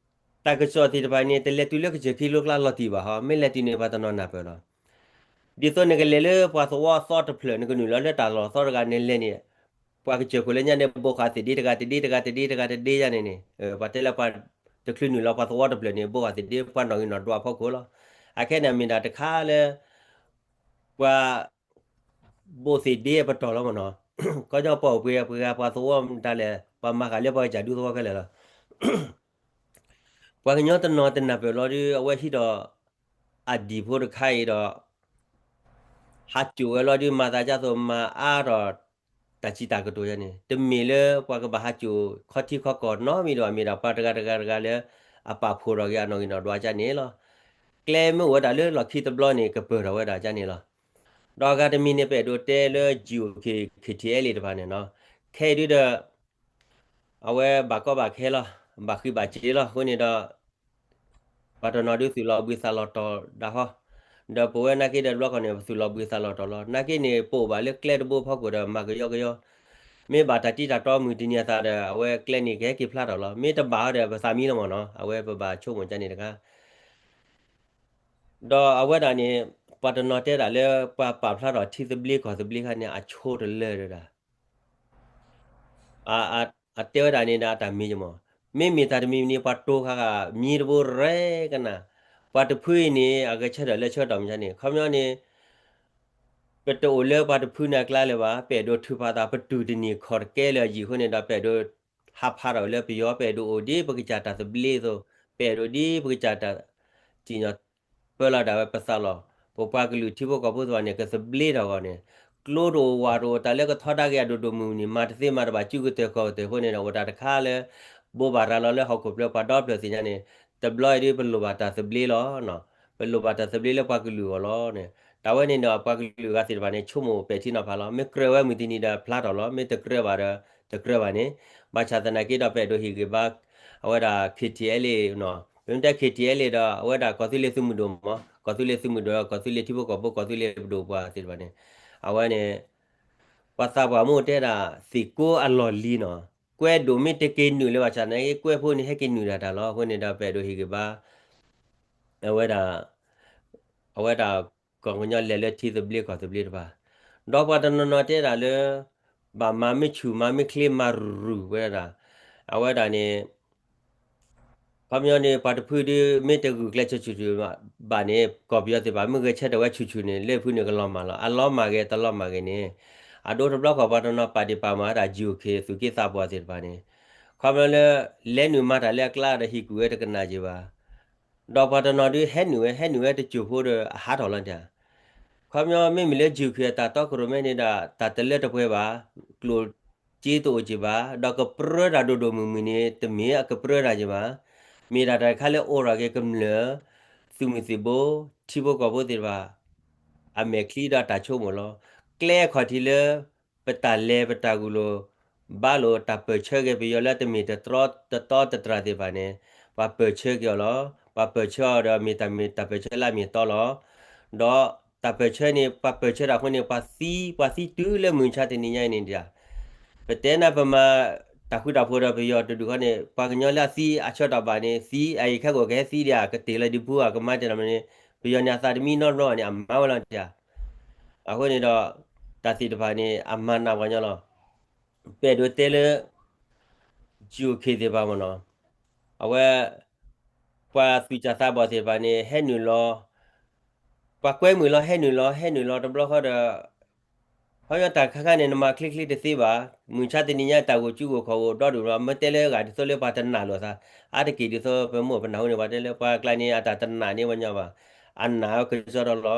တၢ်ကစီၣ်သ့ၣ်တဖၣ်န့ၣ် တလဲၤတုၤလၢကစၢၢ်ခံလိကျါလီၤတံၢ်ဘၣ်ဟီ, မ့ၢ်လဲၤတုၤန့ၣ် ပှၤတနီၤနၢ်ပၢၢ်လီၤ. ဒ်သိးနကလဲၤလၢပှၤသဝီသီတဖျၢၣ် နကနုာ်လီၤလၢတၢ်လီၢ်သီတဂၤ နလဲၤန့ၣ် ပှၤကစၢၢ်ခိၣ်လၢညါန့ၣ် ဘိဃာ်သ့ၣ်ဒ့တဂၤတဒ့တဂၤတဒ့တဂၤတဒ့ယါန့ၣ်န့ၣ် ပှၤတဲလၢပှၤတချုးနုာ်လီၤပှၤသဝီတဖျၢၣ်န့ၣ် ဘိဃာ်သ့ၣ်ဒ့ ပှၤနီၣ်ဂံၢ်နီၣ်ဒွးအဖီခိၣ်လီၤ. အခဲန့ၣ် မ့ၢ်ဒၣ်တခါလၢ ပှၤ ဘိသ့ၣ်ဒ့အပတီၢ်လီၤမ့ၢ်နီၤ, ကီၢ်ညီပှၤအိၣ်ပှဲၤပှဲၤဂၤ ပှၤသဝီမတၤလဲၣ် ပှၤမၤဃာ်လၢပှၤကစၢ်ဒူသဝီခဲလၢာ်လီၤ. ပှၤကညီတနီၤတနၢ်ပၢၢ်လီၤဒီး အဝဲဟံးဒီး အဒံၣ်ဖိတခါအံၤဒီး ဟးစိာ်ဝဲလီၤဒီး မၤသးဒ်သိးမၤအါထီၣ် တၢ်စံးတၢ်ကတိၤယါန့ၣ် တမ့ၢ်လၢပှၤကဘၣ်ဟးစိာ်ခီထံခီကီၢ်နီတမံၤဒီး မ့ၢ်ဒၣ်ပှၤတဂၤတဂၤတဂၤလၢ အပာ်ဖှိၣ်ထီၣ်က့ၤအနီၣ်ဂံၢ်နီၣ်ဒွးကါန့ၣ်လီၤ. ကျဲမ့ၢ်အိၣ်ဝဲဒၣ်လၢလီၢ်ခံတဘျီန့ၣ် ကပၢၢ်ထီၣ်ဝဲဒၣ်ကါန့ၣ်လီၤ. ဒီးအဂၤတမံၤန့ၣ် ပအဲၣ်ဒိးတဲလၢ GOK KTLA တဖၣ်န့ၣ်နီၤ, ခဲအံၤဒုဒီး အဝဲဘၣ်ကီဘၣ်ခဲလီၤ, ဘၣ်ဃံးဘၣ်စ့လီၤ. အဃိန့ၣ်ဒီး ပှၤတနီၤဒုးသုးလီၤဘှံးသးလီၤတီၤဒၣ်ဟီ, ဒီးပဝဲနာ်က့ဒီးတဘျီခီန့ၣ် ပသုးလီၤဘှံးသးလီၤတီၤလီၤ. နာ်က့န့ၣ် ပအိၣ်ဘၣ်လၢကျဲတဘိဖီခိၣ်ဒီးမၤကယီကယီ, မ့ၢ်ဘၣ်တၢ်တံၢ်တၢ်တီမုၢ်တနံၤအသးဒီး အဝဲကျဲန့ၣ်ကဟဲက့ၤဖျါထီၣ်လီၤ. မ့ၢ်တဘၣ်ဟီဒီး ပသးမံလီၤမ့ၢ်နီၤ, အဝဲပဘၣ်ဆိကမိၣ်ကါန့ၣ်တခါ ဒီးအဝဲဒၣ်န့ၣ် ပှၤတနီၤတဲဒၣ်လၢ ပှၤပာ်ဖျါထီၣ်ထံသဘျ့ကီၢ်သဘျ့ခါန့ၣ် အဆိတလၢာ်ဒၣ်, အတဲဝဲဒၣ်န့ၣ်ဒီးအတၢ်မံၤကမီၤ, မ့မ့ၢ်တၢ်တမံၤမံၤန့ၣ် ပှၤတိၤဃာ်ဃာ်မံၤတဘိရဲၣ်ကနၣ်, ပှၤတဖုအံၤန့ၣ် အဂဲၤဆၢထၢၣ်လၢဆၢကတီၢ်မုၢ်ဆါန့ၣ် ခီပညီန့ၣ် ပတအိၣ်လၢပှၤတဖုန့ၣ်အကျါလၢၤဘၣ်, ပအဲၣ်ဒိးထုးဖးသး ပတူၢ်တန့ၢ်ခီၣ်တကဲလၢၤအယံာ်အဃိန့ၣ်ဒီး ပအဲၣ်ဒိးဟးဖးထီၣ်ဝဲလၢပယီၤ, ပအဲၣ်ဒိးအိၣ်ဒ်ပကစၢ်တၢ်သဘျ့အသိး, ပအဲၣ်ဒိးဒ်ပကစၢ်တၢ်စံၣ်ညီၣ် ပၢလီၤဒၣ်ဝဲပသးလီၤ. ပပှၤကလုာ်ထံဖိကီၢ်ဖိသ့ၣ်တဖၣ်န့ၣ် ကသဘျ့ထီၣ်အဂီၢ်န့ၣ် ကျိတအိၣ်ဝးတအိၣ် တၢ်လၢကထီဒါက့ၤအဒိၣ်ဒိၣ်မုၢ်မုၢ်န့ၣ် မၤတသ့မၤတဘၣ် စုကတၢၢ်ခီၣ်ကတၢၢ်အဃိန့ၣ်ဒီး အိၣ်တၢ်တခါလၢ ဘိးဘၣ်ရၤလီၤလၢဟီၣ်ခိၣ်ဖျၢၣ်ပှၤဒီဖျၢၣ်သ့ၣ်ညါန့ၣ် တဘျီအံၤဒ်ပလိၣ်ဘၣ်တၢ်သဘျ့လီၤ. ပလိၣ်ဘၣ်တၢ်သဘျ့လၢပှၤကလုာ်အဂီၢ်လီၤန့ၣ် တၢ်ဝဲန့ၣ်ဒီးပှၤကလုာ်အဂၤသ့ၣ်တဖၣ်န့ၣ် ဆိကမိၣ်ပဲာ်ထံနီၤဖးလီၤ. မ့ၢ်ကြၢးဝဲမုၢ်တနံၤဒီးဖျါထီၣ်လီၤ. မ့ၢ်တကြၢးဘၣ်ဒီး တကြၢးဘၣ်န့ၣ် ဘၣ်ဆၣ်သနာ်က့ဒီး ပအဲၣ်ဒိးဟ့ၣ်ဂံၢ်ဘါ အဝဲဒၣ် KTLA နီၤ, ပမ့ၢ်တဲ KTLA ဒီး အဝဲဒၣ်ကီၢ်သူလ့ၤသုးမုၢ်ဒိၣ်မး, ကီၢ်သူလ့ၤသုးမုၢ်ဒိၣ်ဒီး ကီၢ်သူလ့ၤထံဖိကီၢ်ဖိ ကီၢ်သူလ့ၤပဒိၣ်ပှၤသ့ၣ်တဖၣ်န့ၣ် အဝဲန့ၣ် ပှၤသးပှၢ်မ့ၢ်တဲဒၣ် သ့ၣ်ကိအလီၢ်လံၤနီၤ, ကွဲဒိၣ်မ့ၢ်တက့ၤနုာ်လၢၤဘၣ်ဆၣ်သနာ်က့ ကွဲဖိန့ၣ် ဟဲက့ၤနုာ်ဒၣ်တၢ်လီၤ. အဃိန့ၣ်ဒီး ပအဲၣ်ဒိးဟ့ၣ်ဂံၢ်ဘါ အဝဲဒၣ် အဝဲဒၣ် ကီၢ်ကညီလဲၤလၢထံသဘျ့ကီၢ်သဘျ့တဖၣ်, ဒီးပှၤတနီၤနီၤတဲဒၣ်လၢ ဘၣ်မၤမ့ၢ်ဆူၣ်မၤမ့ၢ်ချ့မၤရူၢ်ဝဲဒၣ်, အဝဲဒၣ်န့ၣ် ခီပညီန့ၣ် ပှၤတဖုဒုး မ့ၢ်တဂုာ်ကျဲးစၢးဆူၣ်ဆူၣ်ဘၣ်န့ၣ် ကီၢ်ပယီၤသ့ၣ်တဖၣ် မ့ၢ်ဂဲၤဆၢထၢၣ်ဝဲဆူၣ်ဆူၣ်န့ၣ် လၢဖုန့ၣ်ကလီၤမၢ်လီၤ. အလီၤမၢ်ဂ့ၤ တလီၤမၢ်ဂ့ၤန့ၣ် အဒိတဘျီဃီ ပှၤတနီၤပာ်ဒံးပာ်မၤဝဲဒၣ် GOK သုးက့သးပှၢ်သ့ၣ်တဖၣ်န့ၣ် ခီပညီလၢ လဲၤနုာ်မၤတၢ်လၢအကျါဒီးဟ့ၣ်ကူၣ်ဝဲတကနၣ်က့ၤဘၣ် ဒီးပှၤတနီၤဒုးဟဲနုာ်ဝဲ ဟဲနုာ်ဝဲတစိၢ်ဖိဒီးအဟးထီၣ်လီၤတၢ်. ခီပညီမ့မ့ၢ်လၢ GOK အတၢ်တီခိၣ်ရိၣ်မဲန့ၣ်ဒီး တၢ်တလၢတပှဲၤဘၣ်, ကျိၣ်စ့တအိၣ်က့ၤဘၣ်, ဒီးကပြၢတၢ်ဒိၣ်ဒိၣ်မုၢ်မုၢ်န့ၣ် တမ့ၢ်အကပြၢတၢ်က့ၤဘၣ်. မ့ၢ်ဒၣ်တၢ်တခါလၢအိးထီၣ်က့ၤကမျၢၢ် သုးမုၢ်သံၣ်ဘိ ထံဖိကီၢ်ဖိသ့ၣ်တဖၣ် အမဲာ်ချံဒီးအတၢ်ဆိကမိၣ်လီၤ. ကျဲအခီၣ်ထံးလၢ ပတၢ်လဲၤပတၢ်ဂုာ်လိာ် ဘၣ်လိာ်တၢ်ပၢၢ်ဆၢက့ၤပယီၤလၢတမ့ၢ်တတြီတတီတတြၢ်သ့ၣ်တဖၣ်န့ၣ် ပှၤပၢၢ်ဆၢက့ၤအီၤလီၤ. ပှၤပၢၢ်ဆၢအီၤဒီးမ့ၢ်တၢ်မ့ၢ်တၢ်ပၢၢ်ဆၢလၢအမ့ၢ်တီလီၤ. ဒီးတၢ်ပၢၢ်ဆၢန့ၣ် ပှၤပၢၢ်ဆၢတၢ်အဃိန့ၣ် ပှၤသံ ပှၤသံတုၤလၢမုၢ်မဆါတနံၤညါအံၤန့ၣ်ဒၣ် ပတဲနၤပမၤတၢ်ဃူတၢ်ဖိးဒီးပယီၤတဒူၣ်ဃီန့ၣ် ပှၤကညီလၢအသံအဆၢတၢ်ဘၣ်န့ၣ် သံအအံၤခဲကိာ်ကဟဲသံဒံး ကတ့ၢ်လီၤဒံးပူၤ ကမၤတ့ၢ်လီၤမးန့ၣ် ပယီၤန့ၣ်အသးတမံနီတဘျီဘၣ်န့ၣ် အမၤဝဲလီၤတၢ်. အဃိန့ၣ်ဒီး တၢ်သ့ၣ်တဖၣ်န့ၣ် အမၤနးပှၤညီလီၤ. ပအဲၣ်ဒိးတဲလၢ GOK သ့ၣ်တဖၣ်မ့ၢ်နီၤ အဝဲ ပှၤသူၣ်စၢ်သးဘီၣ်သ့ၣ်တဖၣ်န့ၣ် ဟဲနုာ်လီၤ ပှၤကွဲမုာ်လီၤ ဟဲနုာ်လီၤ ဟဲနုာ်လီၤတဘျီဃီဒီး ခီပညီတၢ်တခါခါန့ၣ် နမၤချ့ချ့တသ့ဘၣ်. မုၢ်မဆါတနံၤညါတၢ်ဂိၢ်ကၠူဂိၢ်ခီၣ်ဂိၢ်ဒီဒူၣ်လီၤ. မ့ၢ်တဲလၢအဂၤဒ်သိးလၢပှၤတနာ်လိာ်သး အါတက့ၢ်ဒ်သိးပမိၢ်ပနၢ်ဟူန့ၣ် ပှၤတဲလၢပှၤကျါန့ၣ် အတၢ်တနာ်န့ၢ်ပှၤညီဘၣ်. အနာ်ဝဲကစီဒီလီၤ.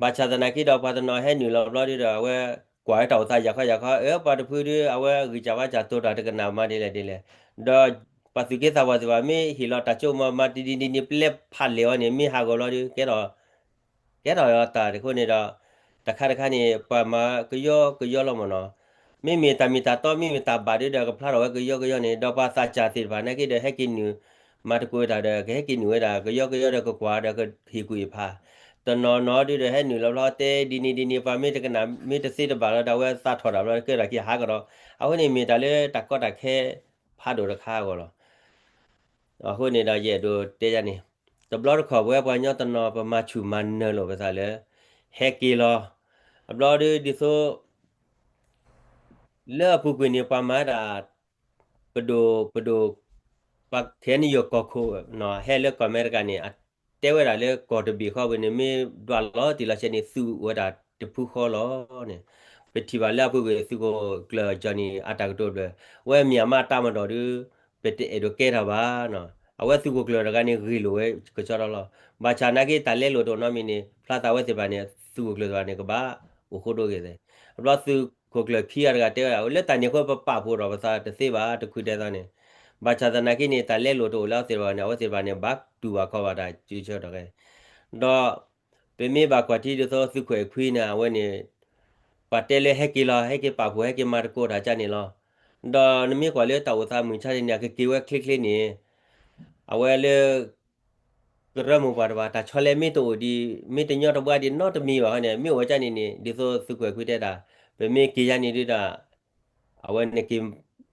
ဘၣ်ဆၣ်သနာ်က့ဒီး ပှၤတနီၤဟဲနုာ်လီၤဘျီဒုဒီး အဝဲကွၢ်ဝဲတၢ်အိၣ်သးယၤခီယၤခီ အၢ ပှၤတဖုဒု အဝဲဂံၢ်စၢ်ဘါစၢ်တိၤတၢ်တကနၣ်မးဒ်လဲၣ်ဒ်လဲၣ်. ဒီး ပှၤသူၣ်က့သးပှၢ်သ့ၣ်တဖၣ် မ့ၢ်ဟ့ၣ်လီၤတၢ်စိကမီၤမၤတဒ်ဒ်န့ၣ် ပျဲဖးလဲၢ်အီၤန့ၣ် မ့ၢ်ဟးဂီၤလီၤဒီး ကဲထီၣ် ကဲထီၣ်တၢ်အဃိန့ၣ်ဒီး တခါတခါန့ၣ် ပှၤမၤကယီကယီလီၤမ့ၢ်နီၤ. မ့မ့ၢ်တၢ်မ့ၢ်တၢ်တီ မ့မ့ၢ်တၢ်ဘၣ်ဒုဒီး ကဖျါထီၣ်ဝဲကယီကယီန့ၣ် ဒီးပှၤသးစၢ်သ့ၣ်တဖၣ်နာ်က့ဒီး ဟဲက့ၤနုာ် မၤသကိးတၢ်ဒီး ကဟဲက့ၤနုာ်ဝဲဒၣ် ကယီကယီဒီး ကကွၢ်ဒီးကဟ့ၣ်ကူၣ်အ့ၣ်ဖး တနီၤနီၤဒုဒီး ဟဲနုာ်လီၤဘျီတဲဒ်န့ၣ်ဒ်န့ၣ် ပှၤမ့ၢ်တကနၣ် မ့ၢ်တသ့တဘၣ်လီၤဒီး အဝဲသးထီၣ်တၢ်ဘျီ ကဲထီၣ်က့ၤဟးကဒီး အဃိန့ၣ် မ့ၢ်တၢ်လၢတၢ်ကီတၢ်ခဲဖးဒိၣ်တခါအဂီၢ်လီၤ. အဃိန့ၣ်ဒီး ယအဲၣ်ဒိးတဲယၤန့ၣ် တဘျီတခီၣ် ပဝဲပှၤကညီတနီၤ ပမၤဆူၣ်မၤနၢၤလိာ်ပသးလၢ ဟဲက့ၤလီၤ. အဘျီဒု ဒ်သိး လၢအပူၤကွံာ်န့ၣ် ပှၤမၤဒၣ် ပဒိၣ် ပဒိၣ် ပှၤခဲန့ၣ်ယိၤကီၢ်ခိၣ်နီၤ ဟဲလၢကီၢ်အမဲရကၤန့ၣ် တဲဝဲဒၣ်လၢကီၢ်တဘ့ၣ်ဃီပူၤန့ၣ် မ့ၢ်ဒွးလီၤတံၢ်လီၤဆဲးန့ၣ် သုးအိၣ်ဝဲဒၣ်တဖုဃီလီၤန့ၣ် ပထံၣ်ဘၣ်လၢအပူၤကွံာ်သုးခိၣ်ကျၢၢ် Johnny အတၢ်ကတိၤဘျၢ ဝဲမၠးမးတၢ်မၤဒီးဒု ပတအဲၣ်ဒိးကဲထီၣ်ဘၣ်နီၤ အဝဲသုးခိၣ်ကျၢၢ်တဂၤန့ၣ် ဂ့ၢ်လိာ်ဝဲကဆီဒီလီၤ. ဘၣ်ဆၣ်နာ်က့တၢ်လဲလိာ်တအိၣ်နီတမံၤန့ၣ် ဖျါသးဝဲသ့ၣ်တဖၣ်န့ၣ် သုးခိၣ်ကျၢၢ်သ့ၣ်တဖၣ်န့ၣ် ကဘၣ်အိၣ်ဃိဒိဂ့ၤသ့ အဘျီသုးခိၣ်ကျၢၢ်ခံဂၤတဂၤတဲဝဲဒၣ် လၢတၢ်န့ၣ်အဃိ ပပာ်ဖှိၣ်ထီၣ်ပသးတသ့ဘၣ် တခုဒဲသီန့ၣ် ဘၣ်ဆၣ်သနာ်က့န့ၣ် တၢ်လဲလိာ်တအိၣ်လၢအဝဲသ့ၣ်တဖၣ်န့ၣ် အဝဲသ့ၣ်တဖၣ်န့ၣ် ဘၣ်တူၢ်ဘၣ်ခီၣ်ဘၣ်တၢ်စုဆၢထီၣ်ကဲ ဒီး ပမ့ၢ်ဘၣ်ကွၢ်ထံဒ်သိးသုးခိၣ်အဲၣ်ခွံန့ၣ် အဝဲန့ၣ် ပှၤတဲလၢဟဲက့ၤလီၤ ဟဲက့ၤပာ်ဖှိၣ် ဟဲက့ၤမၤသကိးတၢ်ကန့ၣ်လီၤ. ဒီးနမ့ၢ်ကွၢ်လၢတၢ်အိၣ်သးမုၢ်ဆါန့ၣ် အကက့ၤဝဲချ့ချ့န့ၣ် အဝဲလၢ ကရၢမိၢ်ပှၢ်တဖၣ် တၢ်ဆီလဲမ့ၢ်တအိၣ်ဒံး မ့ၢ်တညီတဘှါဒံးနီတမံၤဘၣ်န့ၣ် မ့ၢ်အိၣ်ဝဲဒ်န့ၣ်န့ၣ် ဒ်သိးသုးခိၣ်အဲၣ်ခွံတဲဒၣ် ပမ့ၢ်က့ၤယၤန့ၣ်ဒုဒီး အဝဲန့ၣ်က့ၤ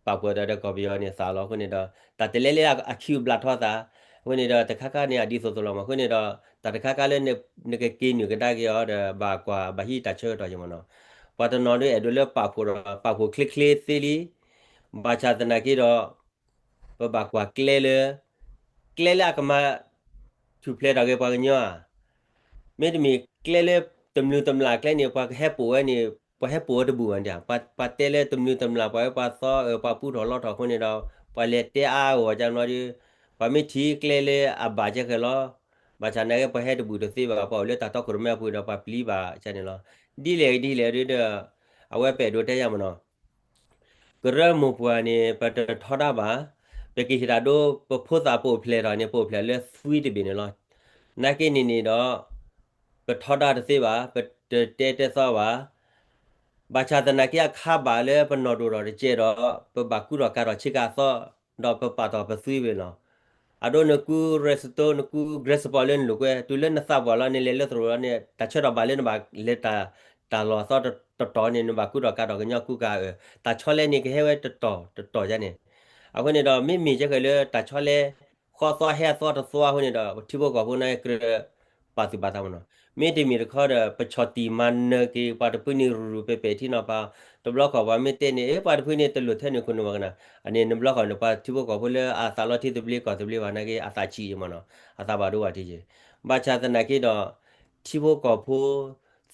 ပာ်ဖှိၣ်တၢ်ဒီးကီၢ်ပယီၤန့ၣ်သးလီၤအဃိန့ၣ်ဒီး တၢ်တလဲလၢအခံဘျးထီသး အဃိန့ၣ်ဒီးတခါခါန့ၣ် အဒ်သိးသိးလီၤမး အဃိန့ၣ်ဒီး တၢ်တခါခါလၢနကက့ၤနုာ်ကဒါက့ၤအီၤဒီး ဘၣ်ကွၢ်ဘၣ်ဟံးတၢ်ဆၢကတီၢ်ယမးနီၤ ပှၤတနီၤဒုအဲၣ်ဒိးလၢပာ်ဖှိၣ်ဒီး ပာ်ဖှိၣ်ချ့ချ့သ့လံ ဘၣ်ဆၣ်သနာ်က့ဒီး ပဘၣ်ကွၢ်ကျဲလၢ ကျဲလၢအကမၤ ထူၣ်ဖျဲးထီၣ်က့ၤပှၤကညီဧါ မ့တမ့ၢ်ကျဲလၢတမျၢ်တမျၢ်ကျဲန့ၣ် ပှၤကဟဲပိာ်ဝဲန့ၣ် ပှၤဟဲပိာ်ဝဲတဘူၣ်ဘၣ်န့ၣ် ပှၤတဲလၢတမျၢ်တမျၢ် ပှၤဝဲပှၤသီအၢ ပှၤပူထီၣ်လီထီၣ်အဃိန့ၣ်ဒီး ပှၤလဲၤတဲအါအါဂီၢ်ဂီၢ်ကန့ၣ်ဒီး ပှၤမ့ၢ်ထံၣ်ကျဲလၢအဘၣ်ကဲဃဲလီၤ ဘၣ်ဆၣ်နာ်က့ ပှၤဟဲတဘူၣ်တသ့ဘၣ် ပှၤအိၣ်လၢတၢ်တီခိၣ်ရိၣ်မဲအပူၤဒီး ပှၤပျံၤဘၣ်ကန့ၣ်လီၤ. ဒ်လဲၣ်ဒ်လဲၣ်ဒုဒီး အဝဲပအဲၣ်ဒိးတဲယၤမးနီၤ ကရၢမိၢ်ပှၢ်န့ၣ် ပတထီဒါဘၣ်, ပကဟ့ၣ်တၢ်ဒိ ပဖိသၣ်ပအိၣ်ဖျဲၣ်ထီၣ်န့ၣ် ပအိၣ်ဖျဲၣ်လၢသွံတဘ့ၣ်န့ၣ်လီၤ. နာ်က့န့ၣ်န့ၣ်ဒီး ပထီဒါတသ့ဘၣ်, ပတတဲတဲသီဘၣ်. ဘၣ်ဆၣ်သနာ်က့အခါဘၣ်လၢပနီၢ်ဒိၣ်ထီၣ်တကဲဒီး ပဘၣ်ကူထီၣ်ကၤထီၣ်ဆ့ကၤအသီ, ဒီးပပာ်ထီၣ်ပသွံဝဲလီၤ. အဒိနကူ resto နကူ grass support လၢနလိာ်ကွဲ တုၤလၢနသးပှၢ်လီၤ နလဲၤလၢသရိာ်လီၤန့ၣ် တၢ်ဆၢထီၣ်ဘၣ်လၢနဘၣ်လဲၤတၢ်လီၢ်အသီတတီၤန့ၣ် နဘၣ်ကူထီၣ်ကၤထီၣ်ကညီကူကၤအၢ, တၢ်ဆီလဲန့ၣ်ကဟဲဝဲတတီၤတတီၤယါန့ၣ်. အဃိန့ၣ်ဒီး မ့မ့ၢ်ကဲဃဲလၢတၢ်ဆီလဲ ဃီသီဟဲအသီတသီအဃိန့ၣ်ဒီး ထံဖိကီၢ်ဖိန့ၣ်ကြၢးပာ်သူၣ်ပာ်သးမးနီၤ. မ့တမ့ၢ်တခီဒီး ပဆီၣ်တံၢ်မၤနၢၤက့ၤ ပှၤတဖုန့ၣ်ရူၤရူၤပဲာ်ပဲာ်ထံနီၤဖး, တဘျီခီၣ်ပှၤမ့ၢ်တဲန့ၣ် အ့ ပှၤတဖုန့ၣ်တလိၣ်ထဲန့ၣ်ခိၣ်နူာ်ဘၣ်ကနၣ်, အန့ၣ်နဘျီခီၣ်န့ၣ် ပှၤထံဖိကီၢ်ဖိလၢအသးလီထံသဘျ့ကီၢ်သဘျ့ဘၣ်နာ်က့ အသးဆံးယံၤမးနီၤ, အသးဘၣ်ဒိဘၣ်ထံးယံၤ. ဘၣ်ဆၣ်သနာ်က့ဒီး ထံဖိကီၢ်ဖိ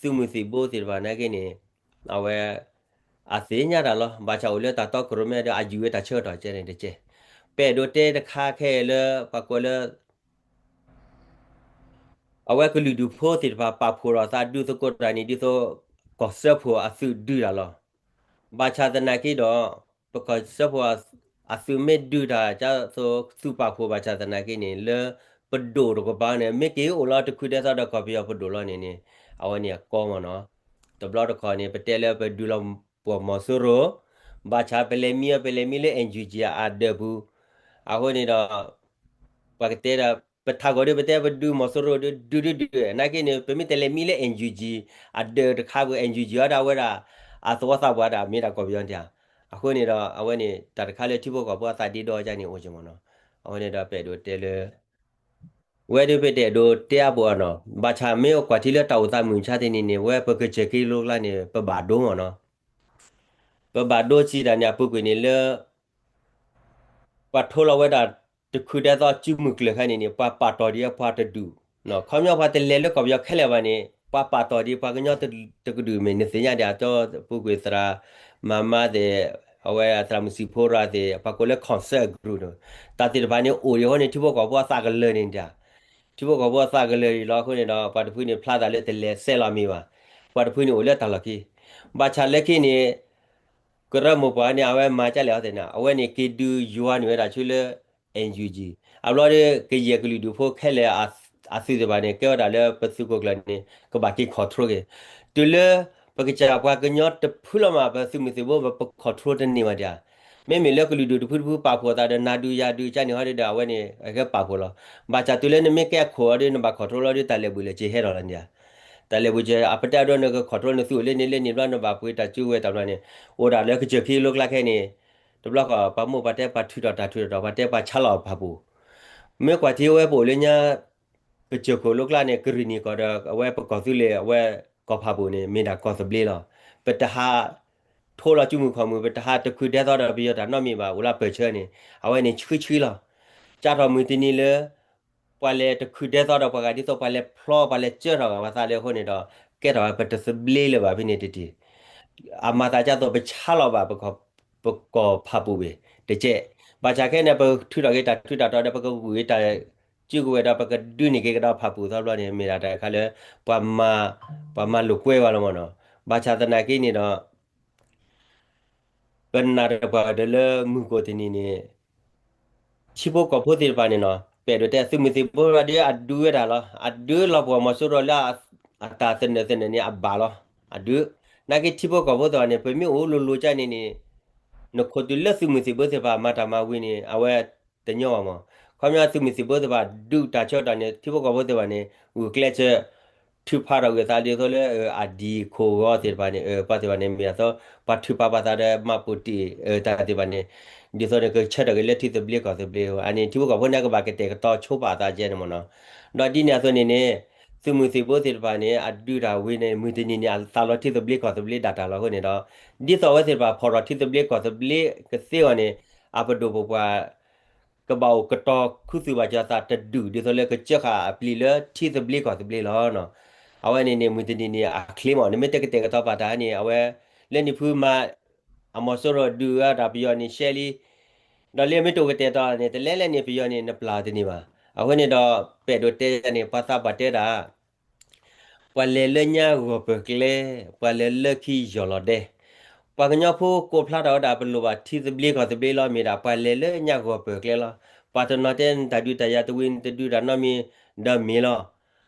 သုးမုၢ်သံၣ်ဘိသ့ၣ်တဖၣ်နာ်က့န့ၣ် အဝဲ အသ့ၣ်ညါတၢ်လီၤ. ဘၣ်ဆၣ်အိၣ်လၢတၢ်တီခိၣ်ရိၣ်မဲဒီး အယူၤဝဲတၢ်ဆၢကတီၢ်ကဲန့ၣ်တကဲ. ပအဲၣ်ဒိးတဲတခါခဲအံၤလၢ ပှၤကိးလၢ အဝဲကလုာ်ဒူၣ်ဖိသ့ၣ်တဖၣ်ပာ်ဖှိၣ်ဒီးသးဒုးသကိးတၢ်န့ၣ် ဒ်သိး ကီၢ်စၢဖှိၣ်အသုးဒုးတၢ်လီၤ. ဘၣ်ဆၣ်သနာ်က့ဒီး ပကီၢ်စၢဖှိၣ်အသုးမ့ၢ်ဒုးတၢ် ကသိးသုးပာ်ဖှိၣ်ဘၣ်ဆၣ်သနာ်က့န့ၣ် လၢပဒိၣ်တကပၤန့ၣ် မ့ၢ်က့ၤအိၣ်လီၤတခုဒဲသီဒီးကီၢ်ပယီၤပဒိၣ်လီၤန့ၣ်န့ၣ် အဝဲန့ၣ်အကီမးနီၤ. တဘျီတခီၣ်န့ၣ် ပတဲလၢပဒုးလီၤပှီၢ်မီၤစိရိၤ, ဘၣ်ဆၣ်ပလဲၤမံအီၤ ပလဲၤမံလၢ NUG အဒၢးပူၤ, အဃိန့ၣ်ဒီး ပှၤကတဲဒီး ပထးဂီၤဒုး ပတဲပဒုးမီၤစိရိၤဒုး ဒုးဒုးဒုး နာ်က့န့ၣ် ပမ့ၢ်တလဲၤမံလၢ NUG အဒၢးတခါပူၤ NUG အီၤဒၣ်ဝဲဒၣ် အသဝီသးပှၢ်ဒၣ်မ့ၢ်ဒၣ်ကီၢ်ပယီၤတၢ်. အဃိန့ၣ်ဒီး အဝဲန့ၣ် တၢ်တခါလၢထံဖိကီၢ်ဖိအသးဒ့ဒီအီၤန့ၣ် အိၣ်က့မးနီၤ. အဝဲန့ၣ်ဒီးပအဲၣ်ဒိးတဲလၢ ဝဲဒုးပတအဲၣ်ဒိးတဲအါဘိအနီၤ. ဘၣ်ဆၣ်မ့ၢ်အိၣ်ကွၢ်ထံလၢတၢ်အိၣ်သးမုၢ်မဆါတနံၤန့ၣ် ဝဲပကစၢၢ်က့လိကျါန့ၣ် ပဘၣ်ဒိမးနီၤ. ပဘၣ်ဒိစံးတၢ်န့ၣ် အပူၤကွံာ်န့ၣ်လၢ ပှၤထိလီၤဝဲဒၣ်တခုဒဲသီစုမုၢ်ကျၢၢ်ခါန့ၣ်န့ၣ် ပှၤပာ်တီၢ်ဒံးပှၤတဒူၣ်, ခီပညီပှၤတလဲၤလၢကီၢ်ပယီၤခဲလၢာ်ဘၣ်န့ၣ် ပှၤပာ်တီၢ်ဒံးပှၤကညီတကဒူၣ်မ့ၢ်နသ့ၣ်ညါဒံး အကၠီပူၤကွံာ်သရၣ်မၤမါသ့ၣ်, အဝဲသရၣ်မုၣ်စံၣ်ဖိရၤသ့ၣ် ပှၤကိးလၢ concert group န့ၣ် တၢ်သ့ၣ်တဖၣ်န့ၣ်အိၣ်ဒံးအဃိန့ၣ် ထံဖိကီၢ်ဖိအသးကလၢာ်န့ၣ်ဒံး ထံဖိကီၢ်ဖိအသးကလၢာ်ဒံးလီၤအဃိန့ၣ်ဒီး ပှၤတဖုန့ၣ်ဖျါသးလၢတလဲၤဆဲးလီၤမ့ၢ်ဘၣ်, ပှၤတဖုန့ၣ်အိၣ်လၢတၢ်လီၢ်ခံ, ဘၣ်ဆၣ်လၢခံန့ၣ် ကရၢမိၢ်ပှၢ်န့ၣ် အဝဲမၤကလဲၣ်အီၤသ့ၣ်န့ၣ် အဝဲန့ၣ်က့ၤဒုးယွၤန့ၢ်ဝဲဒၣ်ဆူလၢ NUG အဘျီဒီး ကယဲၢ်ကလုာ်ဒူၣ်ဖိခဲလၢာ်အသုးသ့ၣ်တဖၣ်န့ၣ် ကဲဝဲဒၣ်လၢပသုးခိၣ်ကျၢၢ်န့ၣ် ကဘၣ်က့ၤ control က့ၤ, တုၤလၢပကစၢ်ပှၤကညီတဖုလီၤမး ပသုးမုၢ်သံၣ်ဘိ ပ control တန့ၢ်ဘၣ်ဒံးဧါ. မ့မ့ၢ်လၢကလုာ်ဒူၣ်တဖုတဖုပာ်ဖှိၣ်အသးဒီး နၤဒုးယၤဒုးကန့ၣ်ဟီဒီး အဝဲန့ၣ် အကဲပာ်ဖှိၣ်လီၤ. ဘၣ်ဆၣ်တုၤလၢနမ့ၢ်ကဲအခိၣ်အီၤဒီး နဘၣ် control လီၤဒီး တၢ်လဲၤဘှံးလၢက့ၤဟဲလီၤလီၤန့ၣ်ဧါ. တၢ်လဲၤဘှံးက့ၤ အပတဲအဒိ နက control နသုးအိၣ်လၢန့ၣ်လၢန့ၣ်ဘျီ နဘၣ်ပှ့ၤတၢ်စုကဝဲၤတၢ်ဘျီန့ၣ် အိၣ်ဒၣ်လၢကစၢၢ်ခံလိကျါခဲအံၤန့ၣ် တဘျီဃီ ပှၤမိၢ်ပှၤတဲပှၤထုးထီၣ်တၢ်ထုးထီၣ် ပှၤတဲပှၤဆါလီၤဖၣ်ပူၤ, မ့ၢ်ကွၢ်ထံအဝဲပအိၣ်လၢညါ ကစၢၢ်ခိၣ်လိကျါန့ၣ် ကရံၣ်နံၣ်ကီၢ်ဒီး အဝဲပကီၢ်သူလ့ၤ အဝဲကီၢ်ဖၣ်ပူၤန့ၣ် မ့ၢ်ဒၣ်ကီၢ်သဘျ့လီၤ. ပတဟးထိလီၤစုမုၢ်ခီၣ်မုၢ် ပတဟးတခုဒဲသီဒီးပယီၤတၢ်နီတမံၤဘၣ် အိၣ်လၢပၢၢ်ဆၢန့ၣ် အဝဲန့ၣ်ဆှံဆှံလီၤ. ကၢ်ထီၣ်မုၢ်တနံၤလၢ ပှၤလဲၤတခုဒဲသီဒီးပှၤဂၤဒ်သိး ပှၤလဲၤဖျီ ပှၤလဲၤစၢထီၣ်ဂာ်ပှၤသးလၢအဃိန့ၣ်ဒီး ကဲထီၣ်ဝဲပတသဘျ့လၢၤဘၣ်ဖဲန့ၣ်တထံၣ် အမၤသးဒ်သိးပဆါလီၤဘၣ် ပကီၢ်ဖၣ်ပူၤဘၣ် တကဲး. ဘၣ်ဆၣ်ခဲအံၤန့ၣ် ပထုးထီၣ်က့ၤတၢ်ထူးတၢ်တီၤဒီး ပကဂုာ်က့ၤတၢ်စုကဝဲၤဒီး ပကဒုးန့ၢ်က့ၤကဒီးဖၣ်ပူၤသီဘျီန့ၣ် မ့ၢ်ဒၣ်တၢ်တခါလၢ ပှၤမၤလိာ်ကွဲဝဲလီၤမ့ၢ်နီၤ. ဘၣ်ဆၣ်သနာ်က့န့ၣ်ဒီး ပနာ်တပှၢ်ဒီးလၢမုၢ်ကိၣ်တနံၤန့ၣ် ထံဖိကီၢ်ဖိသ့ၣ်တဖၣ်န့ၣ်နီၤ ပအဲၣ်ဒိးတဲသုးမုၢ်သံၣ်ဘိဒီးအဒုးဝဲဒၣ်လီၤ. အဒုးလီၤပှီၢ်မီၤစိရိၤလၢအတၢ်သနၢၣ်သနၢၣ်န့ၣ်အဘၣ်လီၤ. အဒုး နာ်က့ထံဖိကီၢ်ဖိသ့ၣ်တဖၣ်န့ၣ် ပမ့ၢ်အိၣ်လိၤလိၤကန့ၣ်န့ၣ် နခိၣ်တုၤလၢသုးမုၢ်သံၣ်ဘိသ့ၣ်တဖၣ်မၤတၢ်မၤဝံၤန့ၣ် အဝဲတညီဘၣ်မး. ခီပညီသုးမုၢ်သံၣ်ဘိသ့ၣ်တဖၣ်ဒုးတၢ်ဆၢကတီၢ်န့ၣ် ထံဖိကီၢ်ဖိသ့ၣ်တဖၣ်န့ၣ် ဂုာ်ကျဲးစၢး ထုးဖးထီၣ်ဂ့ၤသးဒ်သိးလၢ အဒံၣ်ခိၣ်ဂီၤသ့ၣ်တဖၣ်န့ၣ် ပှၤသ့ၣ်တဖၣ်န့ၣ် မ့ၢ်အသိး ပှၤထုးဖးပှၤသးဒီးမၤပိာ်တ့ၢ်တၢ်သ့ၣ်တဖၣ်န့ၣ် ဒ်သိးန့ၣ်ကဆၢထၢၣ်က့ၤလၢထံသဘျ့ကီၢ်သဘျ့အဃိ အန့ၣ်ထံဖိကီၢ်ဖိန့ၣ်ကဘၣ်ကတဲာ်ကတီၤဆိပာ်အသးကဲန့ၣ်မ့ၢ်နီၤ. ဒီးဒ်န့ၣ်အသိးန့ၣ်န့ၣ် သုးမုၢ်သံၣ်ဘိသ့ၣ်တဖၣ်န့ၣ် အဒုးတၢ်ဝံၤန့ၣ် မုၢ်တနံၤန့ၣ် အသးလီၤထံသဘျ့ကီၢ်သဘျ့ဒၣ်တၢ်လီၤအဃိန့ၣ်ဒီး ဒ်သိးအဝဲသ့ၣ်တဖၣ်ဖီၣ်ထီၣ်ထံသဘျ့ကီၢ်သဘျ့ကသ့အဂီၢ်န့ၣ် အပဒိၣ်ပပှၢ် ကဘၣ်အိၣ်ကတီၤခူသူၣ်ဘၣ်ကၠီသးတဒူၣ် ဒ်သိးလၢကစၢဃာ်အပျံၤလၢထံသဘျ့ကီၢ်သဘျ့လီၤ. အဝဲန့ၣ်န့ၣ် မုၢ်တနံၤန့ၣ် အချ့မး နမ့ၢ်တကတဲာ်ကတီၤပာ်တၢ်န့ၣ် အဝဲ လၢနံၣ်ဖုမၤ အမီၤစိရိၤဒုးဝဲဒၣ်ပယီၤန့ၣ်ရှဲလံ ဒီးလၢမ့ၢ်တအိၣ်ကတဲာ်ကတီၤန့ၣ် တလဲလဲၣ်န့ၣ် ပယီၤန့ၣ် နပျၢ်တန့ၢ်ဘၣ်. အဃိန့ၣ်ဒီး ပအဲၣ်ဒိးတဲန့ၣ် ပှၤသးပှၢ်တဲဒၣ် ပှၤလဲၤလၢညါဂီၢ်ပၢၢ်ကျဲ, ပှၤလဲၤလၢခံယီၢ်လီၤဒဲ. ပှၤကညီဖိကိးဖျါထီၣ်ဝဲဒၣ် ပလိၣ်ဘၣ်ထံသဘျ့ကီၢ်သဘျ့လီၤ မ့ၢ်ဒၣ်ပှၤလဲၤလၢညါဂီၢ်ပၢၢ်ကျဲလီၤ. ပှၤတနီၤတဲနတၢ်ဒုးတၢ်ယၤတဝံၤ နတဒုးတၢ်နီတမံၤဒီးမ့ၢ်လီၤ.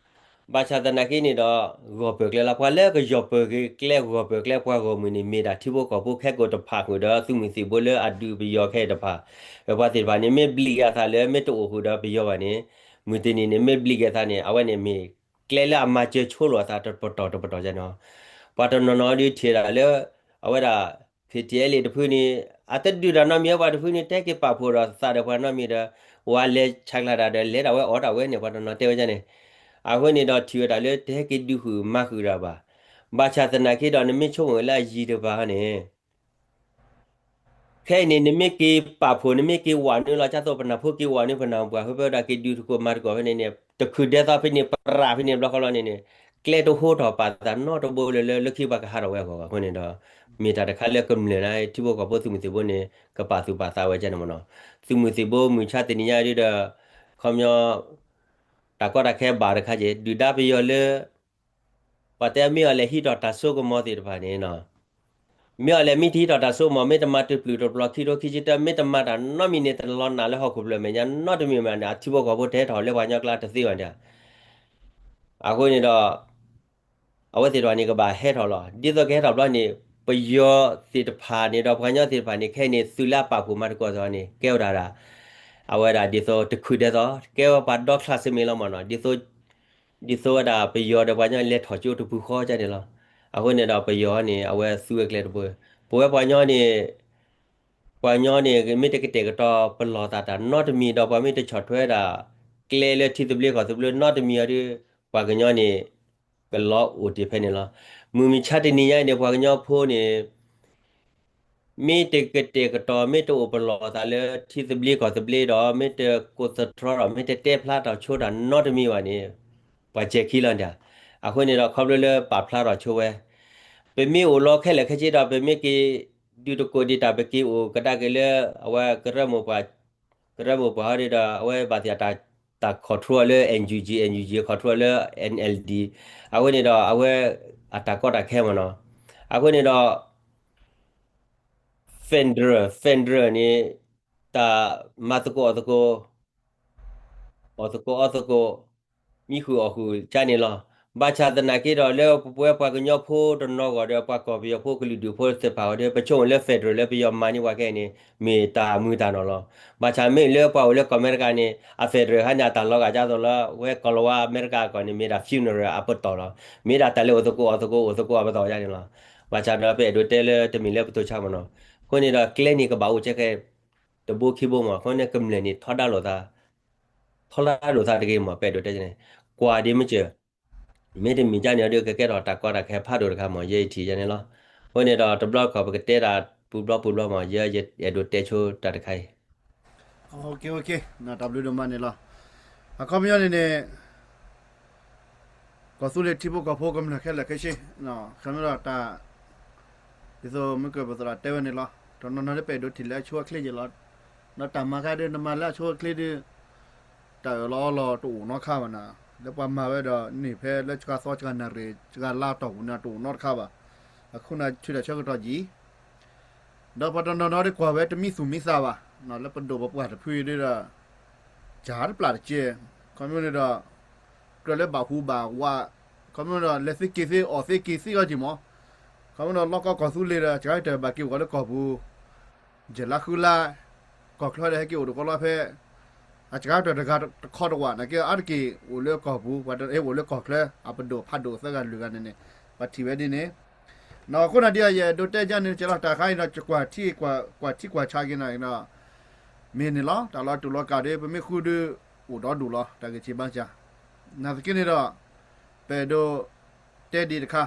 ဘၣ်ဆၣ်သနာ်က့န့ၣ်ဒီး ဂီၢ်ပၢၢ်ကျဲလီၤ. ပှၤလၢကယီၢ်ပၢၢ်က့ၤကျဲ ဂီၢ်ပၢၢ်ကျဲပှၤဂီၢ်မုၢ်န့ၣ် မ့ၢ်ဒၣ်ထံဖိကီၢ်ဖိခဲကိာ်တဖၣ်ဃုာ်ဒီး သုးမုၢ်သံၣ်ဘိလၢအဒုးပယီၤခဲအံၤတဖၣ် ပှၤသ့ၣ်တဖၣ်န့ၣ် မ့ၢ်ဘျံးက့ၤအသးလၢမ့ၢ်တအိၣ်ဃုာ်ဒီးပယီၤဘၣ်န့ၣ် မုၢ်တနံၤန့ၣ် မ့ၢ်ဘျံးက့ၤအသးန့ၣ် အဝဲန့ၣ်မ့ၢ်ကျဲလၢအမၤစၢၤဆိလိာ်အသးတပတီၢ်တပတီၢ်န့ၣ်လီၤ. ပှၤတနီၤနီၤဒုးထံၣ်ဒၣ်လၢ အဝဲဒၣ် ခ့ထံအဲလ့ၣ် တဖုန့ၣ် အတဒုးတၢ်နီတမံၤ ပှၤတဖုန့ၣ် တဲက့ၤပာ်ဖှိၣ်ဒီးသးဒီးပှၤနီတမံၤဒီး ဝဲလဲၤဆဲးကျိးတၢ်ဒီး လဲၤဒၣ်ဝဲအီၣ်တၢ်ဝဲန့ၣ် ပှၤတနီၤတဲဝဲန့ၣ်. အဃိန့ၣ်ဒီးထံၣ်ဝဲဒၣ်လၢတဟဲက့ၤဒုးဃုာ်မၤဃုာ်တၢ်ဘၣ်. ဘၣ်ဆၣ်သနာ်က့ဒီး နမ့ၢ်ဆိကမိၣ်လၢအယံၤတကပၤန့ၣ် ခဲအံၤန့ၣ် နမ့ၢ်က့ၤပာ်ဖှိၣ် နမ့ၢ်က့ၤဝးနုာ်လီၤ ဒ်သိးပနၢ်ဖိက့ၤဝးနုာ် ပနၢ်ပှၤဃုာ်ဖဲဒၣ်က့ၤဒုးသကိးမၤသကိးဖဲန့ၣ်န့ၣ် တခုၣ်ဒဲသီဖဲန့ၣ် ပြးဖဲန့ၣ်ဘျီဃီလီၤန့ၣ်န့ၣ် ကျဲတဟိထီၣ်ပာ်သးနီတဘိလၢၤလၢ လၢခံပှၤကဟးထီၣ်ဝဲအဂီၢ်ဘၣ်အဃိန့ၣ်ဒီး မ့ၢ်တၢ်တခါလၢကမျၢၢ်န့ၣ် ထံဖိကီၢ်ဖိသုးမုၢ်သံၣ်ဘိန့ၣ် ကပာ်သူၣ်ပာ်သးဝဲကန့ၣ်မ့ၢ်နီၤ. သုးမုၢ်သံၣ်ဘိမုၢ်ဆါတနံၤညါဒ်ဒီး ခီပညီ တၢ်ကီတၢ်ခဲဘၣ်တခါက့ၤ ဒုၣ်ဒါပယီၤလၢ ပှၤတဲမ့ၢ်အီၤလဲၤဟံးထီၣ်တၢ်စိကမီၤသ့ၣ်တဖၣ်န့ၣ်နီၤ မ့ၢ်အီၤလဲၤမ့ၢ်တဟံးထီၣ်တၢ်စိကမီၤ မ့ၢ်တမၤတပျုာ်တပျီၤခံထိခံဆံတၢ မ့ၢ်တမၤတၢ်နီတမံၤန့ၣ် တလီၤနာ်လၢဟီၣ်ခိၣ်ဖျၢၣ်မဲာ်ညါနီတမံၤမ့ၢ်န့ၣ် အထံဖိကီၢ်ဖိတဟဲထီၣ်လၢပှၤကညီကျါတသ့ဘၣ်န့ၣ်. အဃိန့ၣ်ဒီး အဝဲသ့ၣ်တဖၣ်န့ၣ် ကဘၣ်ဟဲထီၣ်လီၤ. ဒ်သိးကဟဲထီၣ်ဘျီန့ၣ် ပယီၤသ့ၣ်တဖၣ်န့ၣ်ဒီး ပှၤကညီသ့ၣ်တဖၣ်န့ၣ် ခဲအံၤန့ၣ် သုးလၢအပာ်ဖှိၣ်မၤသကိးသ့ၣ်တဖၣ်န့ၣ် ကဲဝဲဒၣ်ဒၣ် အဝဲဒၣ်ဒ်သိးတခုၣ်ဒဲသီ ကဲဝဲပှၤဒီချၣ်စ့ၢ်မ့ၢ်လီၤမ့ၢ်နီၤ ဒ်သိးဝဲဒၣ်ပယီၤဒီးပှၤကညီလဲၤထီၣ်ကၠိတပူၤဃီကန့ၣ်လီၤ. အဃိန့ၣ်ဒီးပယီၤန့ၣ် အဝဲသူဝဲကျဲတဘိ ပဝဲပှၤကညီန့ၣ် ပှၤကညီန့ၣ် မ့ၢ်တကတဲာ်ကတီၤပလီၢ်သးတၢ်နီတမံၤဒီး ပှၤမ့ၢ်တဆီၣ်ထွဲဒၣ် ကျဲလၢထံသဘျ့ကီၢ်သဘျ့နီတမံၤအီၤဒီး ပှၤကညီန့ၣ် ကလီၤအိၣ်တ့ၢ်ဖဲန့ၣ်လီၤ. မုၢ်မဆါတနံၤညါအံၤန့ၣ် ပှၤကညီဖိန့ၣ် မ့ၢ်တကတဲာ်ကတီၤ မ့ၢ်တအိၣ်ပလီၢ်သးလၢထံသဘျ့ကီၢ်သဘျ့ဒီး မ့ၢ်တကိးသတြီဒီး မ့ၢ်တတဲဖျါထီၣ်ဆိတၢ်နီတမံၤဘၣ်န့ၣ် ပှၤစဲၤခံလီၤန့ၣ်. အဃိန့ၣ်ဒီး ခီဖျိလၢပာ်ဖျါထီၣ်ဆိဝဲ ပမ့ၢ်အိၣ်လီၤခဲလၢာ်ခဲဆ့ဒီး ပမ့ၢ်က့ၤဒုးတကိးဒံးတၢ် ပက့ၤအိၣ်ကဒါက့ၤလၢ အဝဲကရၢမိၢ်ပှၢ် ကရၢမိၢ်ပှၢ်ဟီဒီး အဝဲဘၣ်သ့ၣ်တၢ် control လၢ NUG, NUG control လၢ NLD အဃိန့ၣ်ဒီး အဝဲအတၢ်ကီတၢ်ခဲမ့ၢ်နီၤ. အဃိန့ၣ်ဒီး federal, federal န့ၣ် တၢ်မၤသကိးအီၣ်သကိး အီၣ်သကိးအီသကိး မံဃုာ်အီၣ်ဃုာ်ကန့ၣ်လီၤ. ဘၣ်ဆၣ်သနာ်က့ဒီး လၢပဝဲပှၤကညီဖိတနီၤဂီၢ်ဒီး ပှၤကီၢ်ပယီၤဖိကလုာ်ဒူၣ်ဖိသ့ၣ်တဖၣ်အဂီၢ်ဒီး ပဆိကမိၣ်လၢ federal လၢပယီၤမၤန့ၢ်ပှၤခဲအံၤန့ၣ် မ့ၢ်တၢ်မုာ်တၢ်နီၢ်လီၤ. ဘၣ်ဆၣ်မ့ၢ်လၢပှၤအိၣ်လၢကီၢ်အမဲရကၤန့ၣ် အ federal ခါန့ၣ် အတၢ်လီၤဂာ်ဒ်သိးလၢ ဝဲကီၢ်လီၤဝါအမဲရကၤအကီၢ်န့ၣ် မ့ၢ်ဒၣ် funeral အပတီၢ်လီၤ. မ့ၢ်ဒၣ်တၢ်လဲၤအိၣ်သကိးအီၣ်သကိး အိၣ်သကိးအပတီၢ်ဒ်န့ၣ်လီၤ. ဘၣ်ဆၣ်ဒီးပအဲၣ်ဒိးတဲလၢတမ့ၢ်လၢပတိၢ်ဆါမၢ်နီၤ. အဃိန့ၣ်ဒီးကျဲန့ၣ်ကဘၣ်အိၣ်ကဲခဲ တဘိခံဘိမၢ်. အဃိန့ၣ်ကမျၢၢ်န့ၣ်ထီဒါလိာ်သး ထီဒါလိာ်သးတဂ့ၤမၢ် ပအဲၣ်ဒိးတဲန့ၣ် ကွၢ်ဒ်မ့ၢ်စၢၤ မ့တမ့ၢ်ဒ်န့ၣ်ဒီး ကကဲထီၣ်တၢ်ကီတၢ်ခဲဖးဒိၣ်တခါမၢ် ယဲအံၤထံၣ်ယဲန့ၣ်လီၤ. အဃိန့ၣ်ဒီးတဘျီတခီၣ်ပကတဲတၢ်ပူၤဘျီပူၤဘျီမၢ် ယဲယအဲၣ်ဒိးတဲဆိတၢ်တခါအံၤ တၢ်ဘျုးဒိၣ်မးန့ၣ်လီၤ. အခီပညီန့ၣ်န့ၣ် ကီၢ်သူလ့ၤထံဖိကီၢ်ဖိကမျၢၢ်ခဲလၢာ်ခဲဆ့ ခီမ့ၢ်ဒီးတၢ် ဒ်သိးမ့ၢ်ကပသရၣ်တဲဝဲန့ၣ်လီၤ. တနီၤနီၤဒ်ပအဲၣ်ဒိးထံၣ်လၢအဆိအချ့ယဲၢ်လီၤ. ဒီးတၢ်မၤခါဒ်နမၤလၢအဆိအချ့ဒ် တၢ်အၢၣ်လီၤအီလီၤတအိၣ်နီတခါဘၣ်နၤ, လၢပှၤမၤဝဲဒီးန့ၢ်ဖဲလၢစှၤသီစှၤနၣ်ရံၣ် စှၤလါတီၢ်ပူၤန့ၣ် တအိၣ်နီတခါဘၣ်. အခိၣ်နၢ်ထုးတၢ်ဆၢကတီၢ်ကံၤ ဒီးပှၤတနီၤနီၤဒ်ကွၢ်ဝဲတမံသူၣ်မံသးဘၣ်, လၢပဒိၣ်ပပှၢ်တဖုအံၤဒ်ဒီး ကၢ်တပျၢ်တကဲ, ခီမ့ၢ်န့ၣ်ဒီး ကြၢးလၢဘၣ်ဟူဘၣ်ဝး, ခီမ့ၢ်ဒီး လဲၤသ့က့ၤသ့ အီၣ်သ့က့ၤသ့အီၤက့ၤမး, ခီမ့ၢ်ဒီး လီၢ်ကီကီၢ်သူလ့ၤဒီး စှၤတၢ်ဘၣ်က့ၤဝဲလၢကီၢ်ပူၤ ယဲၢ်လါဃုလါ, ကီၢ်ချၢဒီးဟဲက့ၤအိၣ်တကီလီၤဖဲ အစှၤတၢ်တဂၤတခီတဝး နာ်က့အါတက့ၢ်အိၣ်လၢကီၢ်ပူၤ ပှၤတအဲၣ်အိၣ်လၢကီၢ်ချၢ အပဒိၣ်ဖးဒိၣ်သၢဂၤလွံၢ်ဂၤန့ၣ်န့ၣ် ပှၤထံၣ်ဝဲဒ်န့ၣ်, နီၢ်ခိၣ်နၢ်ဒ်အံၤ ယအဲၣ်ဒိးတဲဒ်န့ၣ် ကဲလီၤတၢ်ခါအံၤဒီး ကွၢ်ထံကွၢ်ဆါက့ၤနၤအံၤဒီး မ့ၢ်န့ၣ်လီၤ တၢ်လီၤတူာ်လီၤကာ်ဒီး ပမ့ၢ်ဃုဒုး အိၣ်ဒီဒူၣ်လီၤ တၢ်ဂ့ၢ်ဆံးဘၣ်စၢ်, နာ်သက့န့ၣ်ဒီး ပအဲၣ်ဒိး တဲဒ်တခါ,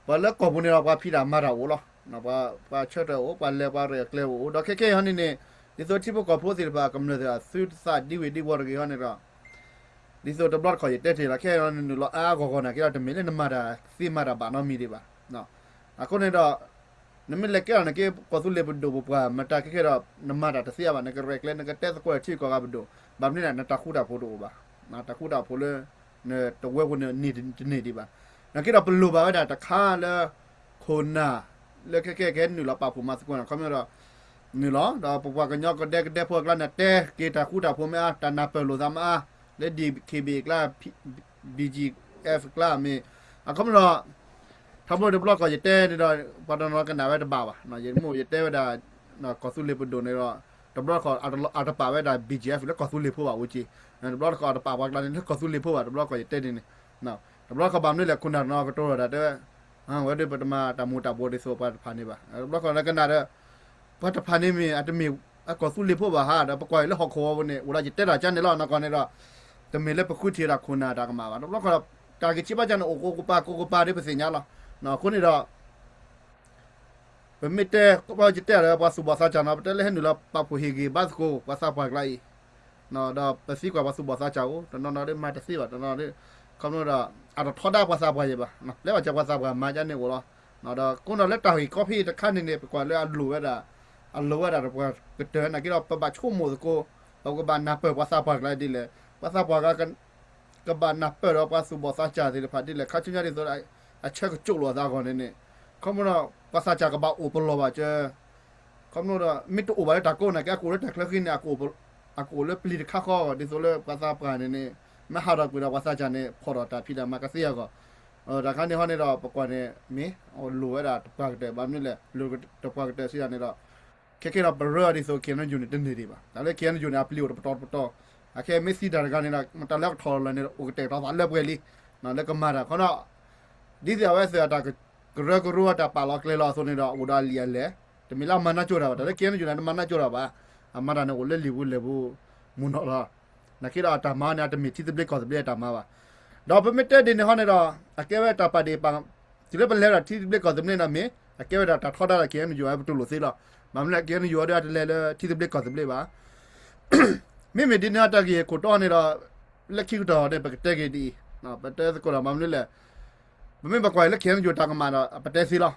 ပှၤလၢကီၢ်ပူၤန့ၣ်ဒီး ပှၤဖံးတၢ်မၤတၢ်အိၣ်လီၤ, ပှၤဆၢထၢၣ်အိၣ် ပှၤလဲၤပှၤရဲၣ်ကျဲၤအိၣ် ဒီးခဲခဲအံၤဟီန့ၣ်န့ၣ် ဒ်သိးထံဖိကီၢ်ဖိသ့ၣ်တဖၣ် ကမျၢၢ်သ့ၣ်တဖၣ် သုသးဒ်ဝဲဒ်ဝီတဂ့ၤဟီန့ၣ်ဒီး ဒ်သိးတဘျီတခီၣ်ယတဲတ့ၢ်လီၤ ခဲအံၤနုာ်လီၤအါအါဂီၢ်ဂီၢ်နာ်က့ဒီး တမ့ၢ်လၢနမၤတၢ်သ့မၤတၢ်ဘၣ်နီတမံၤဒံးဘၣ်. အဃိန့ၣ်ဒီး နမ့ၢ်လဲၤကဲထီၣ်နာ်က့ ကီၢ်သူလ့ၤပဒိၣ်ပပှၢ် မတၤကဲကဲဒီး နမၤတၢ်တသ့ဘၣ် နကရဲၣ်ကျဲၤ နကတဲသကိးထံကီၢ်ဂၤပဒိၣ် ဘၣ်မနုၤလဲၣ် နတၢ်ဃူတၢ်ဖိးတအိၣ်ဘၣ်, တၢ်ဃူတၢ်ဖိးလၢ နတဝၢပူၤန့ၣ် တန့ၢ်ဒံးဘၣ်. နာ်က့ဒီးပလိၣ်ဘၣ်ဝဲဒၣ်တခါလၢ ခိၣ်နၢ် လၢခဲကဲကဲနုာ်လီၤပာ်ဖှိၣ်မၤသကိးန့ၣ် ခီမ့ၢ်ဒီး နုာ်လီၤ ဒီးပပှၤကညီကဒဲကဒဲဖိအကျါန့ၣ် တဲက့ၤတၢ်ဃူတၢ်ဖိးမ့ၢ်အါ တၢ်နၢ်ပၢၢ်လိာ်သးမ့ၢ်အါ လၢ ဒီး ခ့ဘ့ၣ် အကျါ ဘံၣ်ကၠံၣ် အ့ၣ် အကျါမ့ၢ် အခီမ့ၢ်ဒီး ထီဘိတဘျီတခီၣ်ယတဲန့ၣ်ဒီး ပှၤတနီၤကနၣ်ဝဲတဘၣ်ဘၣ်, ယမ့ၢ်ယတဲဝဲဒၣ် ကီၢ်သူလ့ၤပဒိၣ်န့ၣ်ဒီး တဘျီတခီၣ်အတပာ်ဝဲဒၣ် ဘံၣ်ကၠံၣ်အ့ၣ် လၢကီၢ်သူလ့ၤဖိဘၣ်ဝဲက့, တဘျီတခီၣ်အတပာ်ပှၤကျါန့ၣ် လၢကီၢ်သူလ့ၤဖိဘၣ် တဘျီတခီၣ်ယတဲဒ်န့ၣ်, တဘျီတခီၣ်ဘၣ်မနုၤလဲၣ် ခိၣ်နၢ်တနီၤကတိၤဒီးတၢ်တဲဝဲ ဝဲဒၣ်ပတမၤတၢ်မူၤတၢ်ဘှီးဒ်သိးပှၤတဖၣ်န့ၣ်ဘၣ်, တဘျီတခီၣ်လၢကနၣ်ဒီး ပှၤတဖၣ်န့ၣ်မ့ၢ် အတမ့ၢ်အကီၢ်သူလ့ၤဖိဘၣ်ဧါ, ဒီးပကွၢ်အံၤလၢဟီၣ်ခိၣ်ဝီပူၤန့ၣ် အိၣ်ဒီးယတဲတၢ်ကါန့ၣ်လီၤ, နီၢ်ကီၢ်န့ၣ်ဒီး တမ့ၢ်လၢပဃုထံၣ်ဒၣ်ခိၣ်နၢ်တၢ်ကမၣ်ဘၣ်, တဘျီတခီၣ်ဒီး တၢ်ဂ့ၢ်ဆံးဘၣ်ကၢန့ၣ် အိၣ်ကိးကပၤကိးကပၤဒ်ပသ့ၣ်ညါလီၤ, အဃိန့ၣ်ဒီး ပမ့ၢ်တဲ ပှၤယတဲဒီးပှၤသူၣ်ဘီၣ်သးစၢ်နီၤ ပတဲလၢဟဲနုာ်လီၤပာ်ဖှိၣ်ဟ့ၣ်ဂ့ၤဘါသကိး ပှၤသးပှၢ်ကျါအံၤ, ဒီးပသံကွၢ်ပှၤသူၣ်ဘီၣ်သးစၢ်အိၣ် တနီၤနီၤဒ်မၤတသ့ဘၣ် တနီၤဒ် ခီဖျိဒီး အတထီဒါပှၤသးပှၢ်ယဲၢ်ဘၣ်, ပျဲဘၣ်စၢၤပှၤသးပှၢ်မၤကၢန့ၣ်အိၣ်လီၤ, ဒီးကိးနီၤလၢတၢ်ဂ့ၢ်ကီဖဲအံၤတခါန့ၣ်န့ၣ် ပကွၢ်လၢအလိၣ်ဝဲဒၣ် အလိၣ်ဝဲဒၣ်တပှၤကတၢၢ်နာ်က့ဒီး ပဘၣ်ဆိကမိၣ်သကိး ပကဘၣ်နၢ်ပၢၢ်ပှၤသးပှၢ်ကျါဒ်လဲၣ်, ပှၤသးပှၢ်ကျါ ကဘၣ်နၢ်ပၢၢ်ဒီးပှၤသူၣ်ဘီၣ်သးစၢ်သ့ၣ်တဖၣ်ဒ်လဲၣ် ခါဆူညါဒ်သိး အဆၢကၠိလိာ်အသးအဂီၢ်န့ၣ်န့ၣ်, ခီဖျိဒီး ပှၤသးစၢ်ကဘၣ်အိၣ်ပလီၢ်ဘၣ်စၢၤ, ခီဖျိဒီး မ့ၢ်တအိၣ်ဘၣ်လၢတၢ်ကိးနာ်က့ အကအိၣ်လၢတၢ်ချၢဃံန့ၣ် အကအိၣ်လၢပျံၤတခါဃီအဂီၢ် ဒ်သိးလၢပှၤသးပှၢ်န့ၣ်န့ၣ် မ့ၢ်ဟးထီၣ်ကွံာ်ဒီးပှၤသးစၢ်န့ၣ် ဖီၣ်ထီၣ်တၢ်ဖံးတၢ်မၤကသ့အဂီၢ်, တၢ်ခါန့ၣ်ဟီန့ၣ်ဒီး ပကွၢ်န့ၣ် မ့ၢ်လိၣ်ဝဲဒၣ်တပှၤကတၢၢ် ဘၣ်မနုၤလဲၣ် လိၣ်တပှၤကတၢၢ်စံးဒၣ်န့ၣ်ဒီး ခဲကဲဒီးပရၢအီၤဒ်သိး KNU န့ၣ် တန့ၢ်ဒံးဘၣ်. တၢ်လၢ KNU န့ၣ် အပျံၤအိၣ်တပတီၢ်တပတီၢ်, အခဲမ့ၢ်သံတၢ်တဂၤန့ၣ်ဒီး မတၤလၢအကထီၣ်လီၤန့ၣ် အိၣ်ကတဲာ်ကတီၤသးလၢပှဲၤလံ, လၢကမၤတၢ်ခီဒီး ဒ်သိးအဝဲသ့ၣ်အတၢ်ကရၢကရိတၢ်ပာ်လီၤကျဲၤလီၤအသိးန့ၣ်ဒီး အိၣ်ဒီးအလံာ်အလဲၢ်, တမ့ၢ်လၢအမၤနၢၤကၠိတၢ်ဘၣ်. တၢ်လၢ KNU န့ၣ် တမၤနၢၤကၠိတၢ်ဘၣ်, အမၤတၢ်န့ၣ်အိၣ်လၢလံာ်ပူၤလဲၢ်ပူၤ မုၢ်နီၢ်လီၤ. နာ်က့ဒီးအတၢ်မၤန့ၣ် အတမ့ၢ်ထံသဘျ့ကီၢ်သဘျ့အတၢ်မၤဘၣ်. ဒီးပမ့ၢ်တဲဒ်န့ၣ်ဟီန့ၣ်ဒီး အကဲဝဲတၢ်ပာ်ဒ့ၣ်ပာ် တုၤလၢပလဲၤဝဲဒၣ်ထံသဘျ့ကီၢ်သဘျ့န့ၣ်မ့ၢ် အကဲဝဲဒၣ်တၢ်ထီဒါဒီး KNU ဝဲပတူၢ်လိာ်သ့လီၤ. ဘၣ်မနုၤလဲၣ် KNU အဒိအတလဲၤလၢထံသဘျ့ကီၢ်သဘျ့ဘၣ်. မ့မ့ၢ်ဒ်န့ၣ်တၢ်ဂ့ၢ်ခိၣ်တီန့ၣ်ဒီး လၢခံကတၢၢ်န့ၣ် ပကတဲက့ၤဒ်အံၤ, ပတဲသကိးဒီးဘၣ်မနုၤလဲၣ်, ပမ့ၢ်ဘၣ်ကွၢ်အံၤလၢ KNU တၢ်ကမၣ်ဒီး ပတဲသ့လီၤ.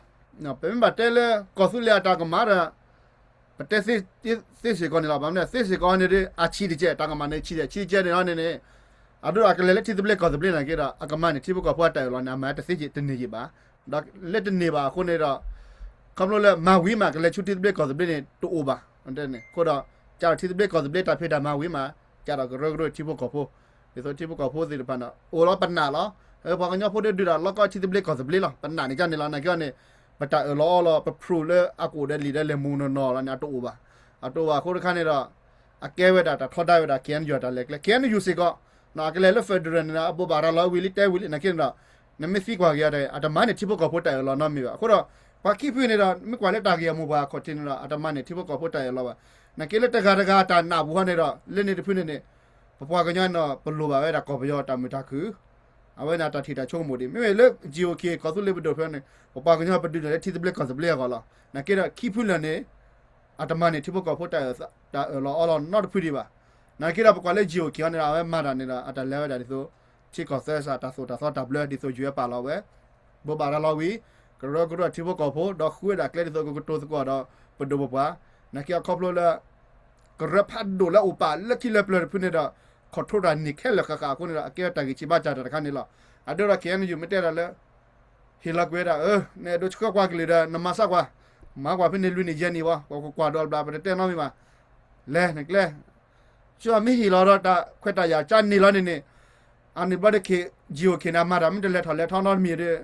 ပမ့ၢ်ဘၣ်တဲလၢကီၢ်သူလ့ၤအတၢ်ကမၣ်ဒီး ပတဲသ့စ့ၢ်ကီးန့ၣ်လီၤ. ဘၣ်မနုၤလဲၣ် သ့စ့ၢ်ကီးန့ၣ်ဒီး အဆံးတကဲး တၢ်ကမၣ်န့ၣ်ဆံးတကဲး ဆံးတကဲးန့ၣ်ဟီန့ၣ်န့ၣ် အဒိအကလဲၤလၢထံသဘျ့ကီၢ်သဘျ့နာ်က့ဒီး အကမၤန့ၢ်ထံဖိကီၢ်ဖိအတၢ်အၢၣ်လီၤန့ၣ် အမၤတသ့တန့ၢ်ယံၤဘၣ်. ဒီးလၢတန့ၢ်ဘၣ်အဃိန့ၣ်ဒီး ခီဖျိလၢမၤဝံၤမးကလဲၤဆူထံသဘျ့ကီၢ်သဘျ့န့ၣ် တအိၣ်ဘၣ်. အဃိဒီး ကဒီးထံသဘျ့ကီၢ်သဘျ့တၢ်ဖံးတၢ်မၤဝံၤမး, ကဒီးကရၢကရိထံဖိကီၢ်ဖိ, ဒ်သိးထံဖိကီၢ်ဖိသ့ၣ်တဖၣ်န့ၣ် အိၣ်လီၤပနာ်လီၤ. ပှၤကညီဖိဒီးဒုးတၢ်လီၢ်ကီၢ်ထံသဘျ့ကီၢ်သဘျ့လီၤ. ပနာ်န့ၣ်ကန့ၣ်လီၤ. နာ်က့န့ၣ် ပတၢ်အၢၣ်လီၤအီလီၤ ပဖရူးလၢအကအိၣ်ဒီးလံာ်ဒီးလဲၤမူနီၢ်နီၢ်လီၤန့ၣ် အတအိၣ်ဘၣ်. အတအိၣ်ဘၣ်အဃိတခါန့ၣ်ဒီး အကဲဝဲဒၣ်တၢ်ထီဒါဝဲဒၣ် KNU တၢ်လဲၤကျဲ KNU စ့ၢ်ကီး အကလဲၤလၢ federal န့ၣ်ဒီး အဘိးဘၣ်ရၤလီၤဝံၤလံ တဲဝံၤလံ နာ်က့န့ၣ်ဒီး နမ့ၢ်သံကွၢ်က့ၤအီၤဒီး အတမၤန့ၢ်ထံဖိကီၢ်ဖိတၢ်အၢၣ်လီၤနီတမံၤဘၣ်. အဃိဒီး ပှၤခံဖုန့ၣ်ဒီး မ့ၢ်ကွၢ်လၢတၢ်ဂ့ၢ်အမိၢ်ပှၢ်အခီၣ်ထံးန့ၣ်ဒီး အတမၤန့ၢ်ထံဖိကီၢ်ဖိတၢ်အၢၣ်လီၤဘၣ်. နာ်က့လၢတဂၤတဂၤတၢ်နာ်ပူၤဟီန့ၣ်ဒီး လၢန့ၣ်တဖုန့ၣ်န့ၣ် ပပှၤကညီန့ၣ်ဒီး ပလိၣ်ဘၣ်ဝဲဒၣ်ကီၢ်ပယီၤတၢ်မုာ်တၢ်ခုၣ်, အဝဲန့ၣ်တၢ်ထံၣ်တၢ်ဆိကမိၣ်ဒံး. မ့မ့ၢ်လၢ GOK ကီၢ်သူလ့ၤပဒိၣ်ဖဲန့ၣ် ပပှၤကညီပဒုးန့ၢ်လၢထံသဘျ့ကီၢ်သဘျ့အဂီၢ်လီၤ. နာ်က့ဒီးခံဖုလၢာ်န့ၣ် အတမၤန့ၢ်ထံဖိကီၢ်ဖိတၢ်အၢၣ်လီၤအီလီၤနီတဖုဒံးဘၣ်. နာ်က့ဒီးပကွၢ်လၢ GOK န့ၣ်ဒီး အဝဲမၤတၢ်န့ၣ်ဒီး အတၢ်လဲၤဝဲဒၣ်ဒ်သိး ထံကီၢ်သဲစးတၢ်သိၣ်တၢ်သီတၢ်ဘျၢ ဒ်သိး UN ပာ်လီၤဝဲ ဘိးဘၣ်ရၤလီၤဝံၤ ကရၢကရိထံဖိကီၢ်ဖိ ဒီးဃုဝဲဒၣ်ကျဲဒ်သိးကကတိၤသကိးဒီးပဒိၣ်ပပှၢ်, နာ်က့အခီဖျိလၢ ကရၢဖးဒိၣ်လၢအအိၣ်ပာ်လၢခံလၢပျၢၤတဖုန့ၣ်ဒီး control တၢ်န့ၢ်ခဲလၢာ်ဃၣ်ဃၣ်အဃိန့ၣ်ဒီး အကဲတၢ်ဂံၢ်ဆံးဘါစၢ်တၢ်တခါန့ၣ်လီၤ. အဒိဒီး KNU မ့ၢ်တဲဒၣ်လၢ ဟ့ၣ်လီၤကွံာ်ဝဲဒၣ် နအဲၣ်ဒိးဆှၢကွၢ်ကလုၢ်ဒီး နမၤစၢ်ကွၢ်, မၤကွၢ်ဖဲန့ၣ်လွံၢ်နံၣ်ယဲၢ်နံၣ်ဘၣ်, ပကကွၢ်ဒီးဘျး ပတတဲနီတမံၤဘၣ်, လဲၤနကျဲ ကမ့ၢ်ဟ့ၣ်လီၤဒီးတၢ်ခွဲးတၢ်ယာ်ကန့ၢ်လီၤန့ၣ်န့ၣ်, အန့ၣ်ဘျီဒီး GOK န့ၣ် အမၤတၢ်မ့ၢ်တလဲၤထီၣ်လဲၤထီနီတမံၤဒီး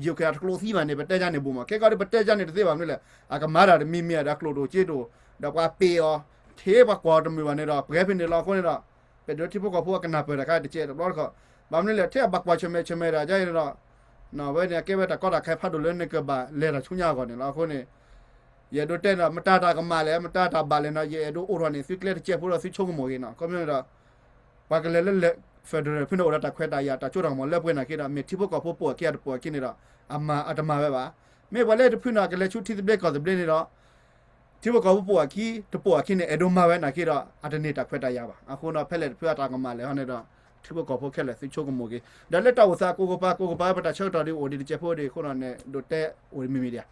GOK အတကျိးသံဘၣ်န့ၣ် ပတဲယါန့ၣ်ဘူးမး. ခဲကီးဒီး ပတဲယါန့ၣ်တသ့ဘၣ်မနုၤလဲၣ်, အကမၤတၢ်တမံၤမံၤဒီးအကျိာ်တအိၣ်စ့တအိၣ်, ဒီးပှၤပ့ၤအီၤ, ထဲပှၤကွၢ်အီၤတမုာ်ဘၣ်န့ၣ်ဒီး ပှဲၤဖဲန့ၣ်လီၤ. အဃိန့ၣ်ဒီး ပအဲၣ်ဒိးထံဖိကီၢ်ဖိအကနၢ်ပၢၢ်တၢ်ခါတကဲးတဘျီတခီၣ်, ဘၣ်မနုၤလဲၣ် ထဲအဘၣ်ကွၢ်ဆၢၣ်မဲာ်ဆၢၣ်မဲာ်တၢ်ဒ်အံၤန့ၣ်ဒီး ဝဲန့ၣ်အကဲဝဲတၢ်ကီတၢ်ခဲဖးဒိၣ်လၢနကဘၣ်လဲၤတၢ်ဆူညါအဂီၢ်န့ၣ်လီၤ. အဃိန့ၣ် ယအဲၣ်ဒိးတဲန့ၣ်ဒီး မတၤတၢ်ကမၣ်လဲၣ် မတၤတၢ်ဘၣ်လဲၣ်န့ၣ် ယအဲၣ်ဒိးအိၣ်ထီၣ်န့ၣ် သုကျဲတကဲးဖိဒီးသုဆိကမိၣ်ဂ့ၤန့ၣ်. ခီဖျိန့ၣ်ဒီး ပှၤကလဲၤလၢ federal ဖုန့ၣ်အိၣ်ဒီးတၢ်ခွဲးတၢ်ယာ်တၢ်စိတၢ်ကမီၤလၢပှဲၤနာ်က့ဒီး မ့ၢ်ထံဖိကီၢ်ဖိပိာ်အခံအတပိာ်အခံန့ၣ်ဒီး အမၤအတမၤဝဲဘၣ်. မ့ၢ်ပှၤလၢတဖုန့ၣ် အကလဲၤဆူထံသဘျ့ကီၢ်သဘျ့န့ၣ်ဒီး ထံဖိကီၢ်ဖိပိာ်အခံ တပိာ်အခံန့ၣ် အဲၣ်ဒိးမၤဝဲနာ်က့ဒီး အတန့ၢ်တၢ်ခွဲးတၢ်ယာ်ဘၣ်. အဃိန့ၣ် ဖဲလဲၣ်တဖုအတၢ်ကမၣ်လဲၣ်ဟီန့ၣ်ဒီး ထံဖိကီၢ်ဖိခဲလၢာ်သုဆိကမိၣ်က့ၤ, ဒီးလၢတၢ်အိၣ်သးကိးကပၤကိးကပၤ ပတၢ်ဆၢကတီၢ်ဒ်အိၣ်ဒံးတကဲးဖိဒံးအဃိန့ၣ် ဒိးတဲအိၣ်မံၤမံၤဒံးဧါ.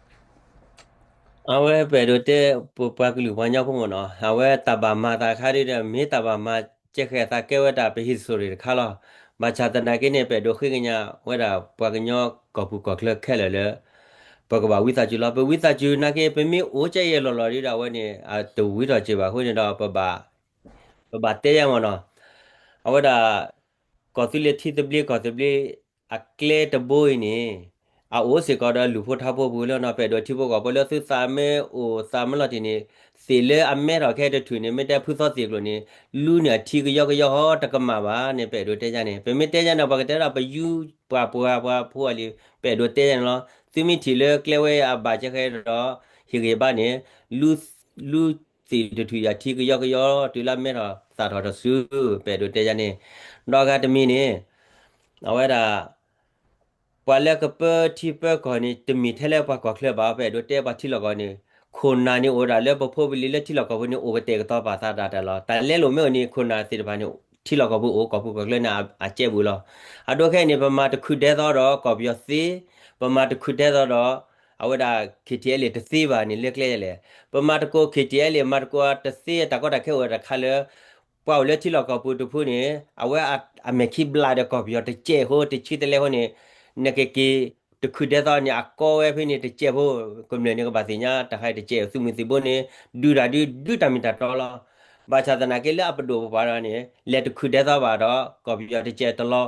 အဝဲပအဲၣ်ဒိးတဲ ပပှၤကလုာ်ပှၤကညီဖိမ့ၢ်နီၤ အဝဲတၢ်ဘၣ်မၤသးတခါဒ်ဒီး မ့ၢ်တၢ်ဘၣ်မၤကဲဃဲၤသးကဲဝဲတၢ်ပဟံၣ်စိၤရ့ၣ်တခါလီၤ. ဘၣ်ဆၣ်သနာ်က့န့ၣ် ပအဲၣ်ဒိးဃ့ကညးဝဲဒၣ်ပှၤကညီကီၢ်ပူၤကီၢ်ချၢခဲလၢာ်လၢ ပကဘၣ်ဝံသးစူၤလီၤ. ပဝံသးစူၤနာ်က့ ပမ့ၢ်အိၣ်ကဲယဲၢ်လီၤလီၤဒ်ဒီး အဝဲန့ၣ် အတဝံထီၣ်စ့ၢ်ဘၣ်အဃိန့ၣ်ဒီး ပဘၣ်တဲယဲၢ်မ့ၢ်နီၤ အဝဲဒၣ် ကီၢ်သူလ့ၤထံသဘျ့ကီၢ်သဘျ့ အကျဲတဘိအံၤန့ၣ် အအိၣ်စ့ၢ်ကီးဒီးလူၤဖိထါဖိပူၤလၢနီၤ ပအဲၣ်ဒိးထံဖိကီၢ်ဖိလၢသုသးမ့ၢ်အိၣ်သးမ့ၢ်လီၤတံၢ်န့ၣ် သ့ၣ်လၢအမဲထီၣ်ခဲတထုးန့ၣ် မ့ၢ်တဲဖုသီသ့ၣ်ကျိၤန့ၣ် လူန့ၢ်အထံကယီကယီဟီတကမၣ်ဘၣ်န့ၣ် ပအဲၣ်ဒိးတဲယါန့ၣ် ပမ့ၢ်တဲယါန့ၣ် ပှၤကတဲဒီးပယူပှၤပှၤပှၤဖိအလံ ပအဲၣ်ဒိးတဲယါန့ၣ်လီၤ. သုမ့ၢ်ထံၣ်လၢကျဲဝဲအဘၣ်ကဲဃဲဒီး ဟ့ၣ်ဂ့ၤဘၣ်န့ၣ် လူ လူသ့ၣ်တထုးယၤထံကယီကယီ တုၤလၢမဲထီၣ်သၣ်ထီၣ်တစု ပအဲၣ်ဒိးတဲယါန့ၣ် ဒီးဂၤတမံၤန့ၣ် အဝဲဒၣ် ပှၤလၢကပၢထံပၢကီၢ်န့ၣ် တမ့ၢ်ထဲလၢပှၤကီၢ်ချၢဘၣ် ပအဲၣ်ဒိးတဲပှၤထံလီၢ်ကီၢ်န့ၣ် ခိၣ်နၢ်န့ၣ်အိၣ်ဒၣ်လၢပဖိပလံၤလၢထံလီၢ်ကီၢ်ပူၤန့ၣ် အိၣ်ကတဲာ်ကတီၤပာ်သးဒၣ်တၢ်လီၤ. တၢ်လဲလိာ်မ့ၢ်အိၣ်န့ၣ် ခိၣ်နၢ်သ့ၣ်တဖၣ်န့ၣ် ထံလီၢ်ကီၢ်ပူၤအိၣ် ကီၢ်ပူၤကီၢ်ချၢန့ၣ် အကဲဘူးလီၤ. အဒိခဲအံၤန့ၣ် ပမၤတခုၣ်ဒဲသီဒီးကီၢ်ပယီၤသ့, ပမၤတခုၣ်ဒဲသီဒီး အဝဲဒၣ် KTLA တသ့ဘၣ်န့ၣ် လၢကျဲလဲၣ်. ပမၤတကိး KTLA မၤတကိးတသ့ တၢ်ကီတၢ်ခဲအိၣ်တခါလၢ ပှၤအိၣ်လၢထံလီၢ်ကီၢ်ပူၤတဖုန့ၣ် အဝဲအမဲာ်ခံဘျးဒီးကီၢ်ပယီၤတကဲးဖိ တဆံတလဲဖိန့ၣ် နကက့ၤ တခုၣ်ဒဲသီန့ၣ် အကီဝဲဖဲန့ၣ်တကဲးဖိ ကမျၢၢ်န့ၣ်ကဘၣ်သ့ၣ်ညါ တၢ်ခါတကဲး သုးမုၢ်သံၣ်ဘိန့ၣ် ဒုးတၢ်ဒုး ဒုးတၢ်မ့ၢ်တၢ်တီလီၤ. ဘၣ်ဆၣ်သနာ်က့လၢအပဒိၣ်ပပှၢ်ဒီးန့ၣ် လဲၤတခုၣ်ဒဲသီဘၣ်ဒီး ကီၢ်ပယီၤတကဲးတလီၤ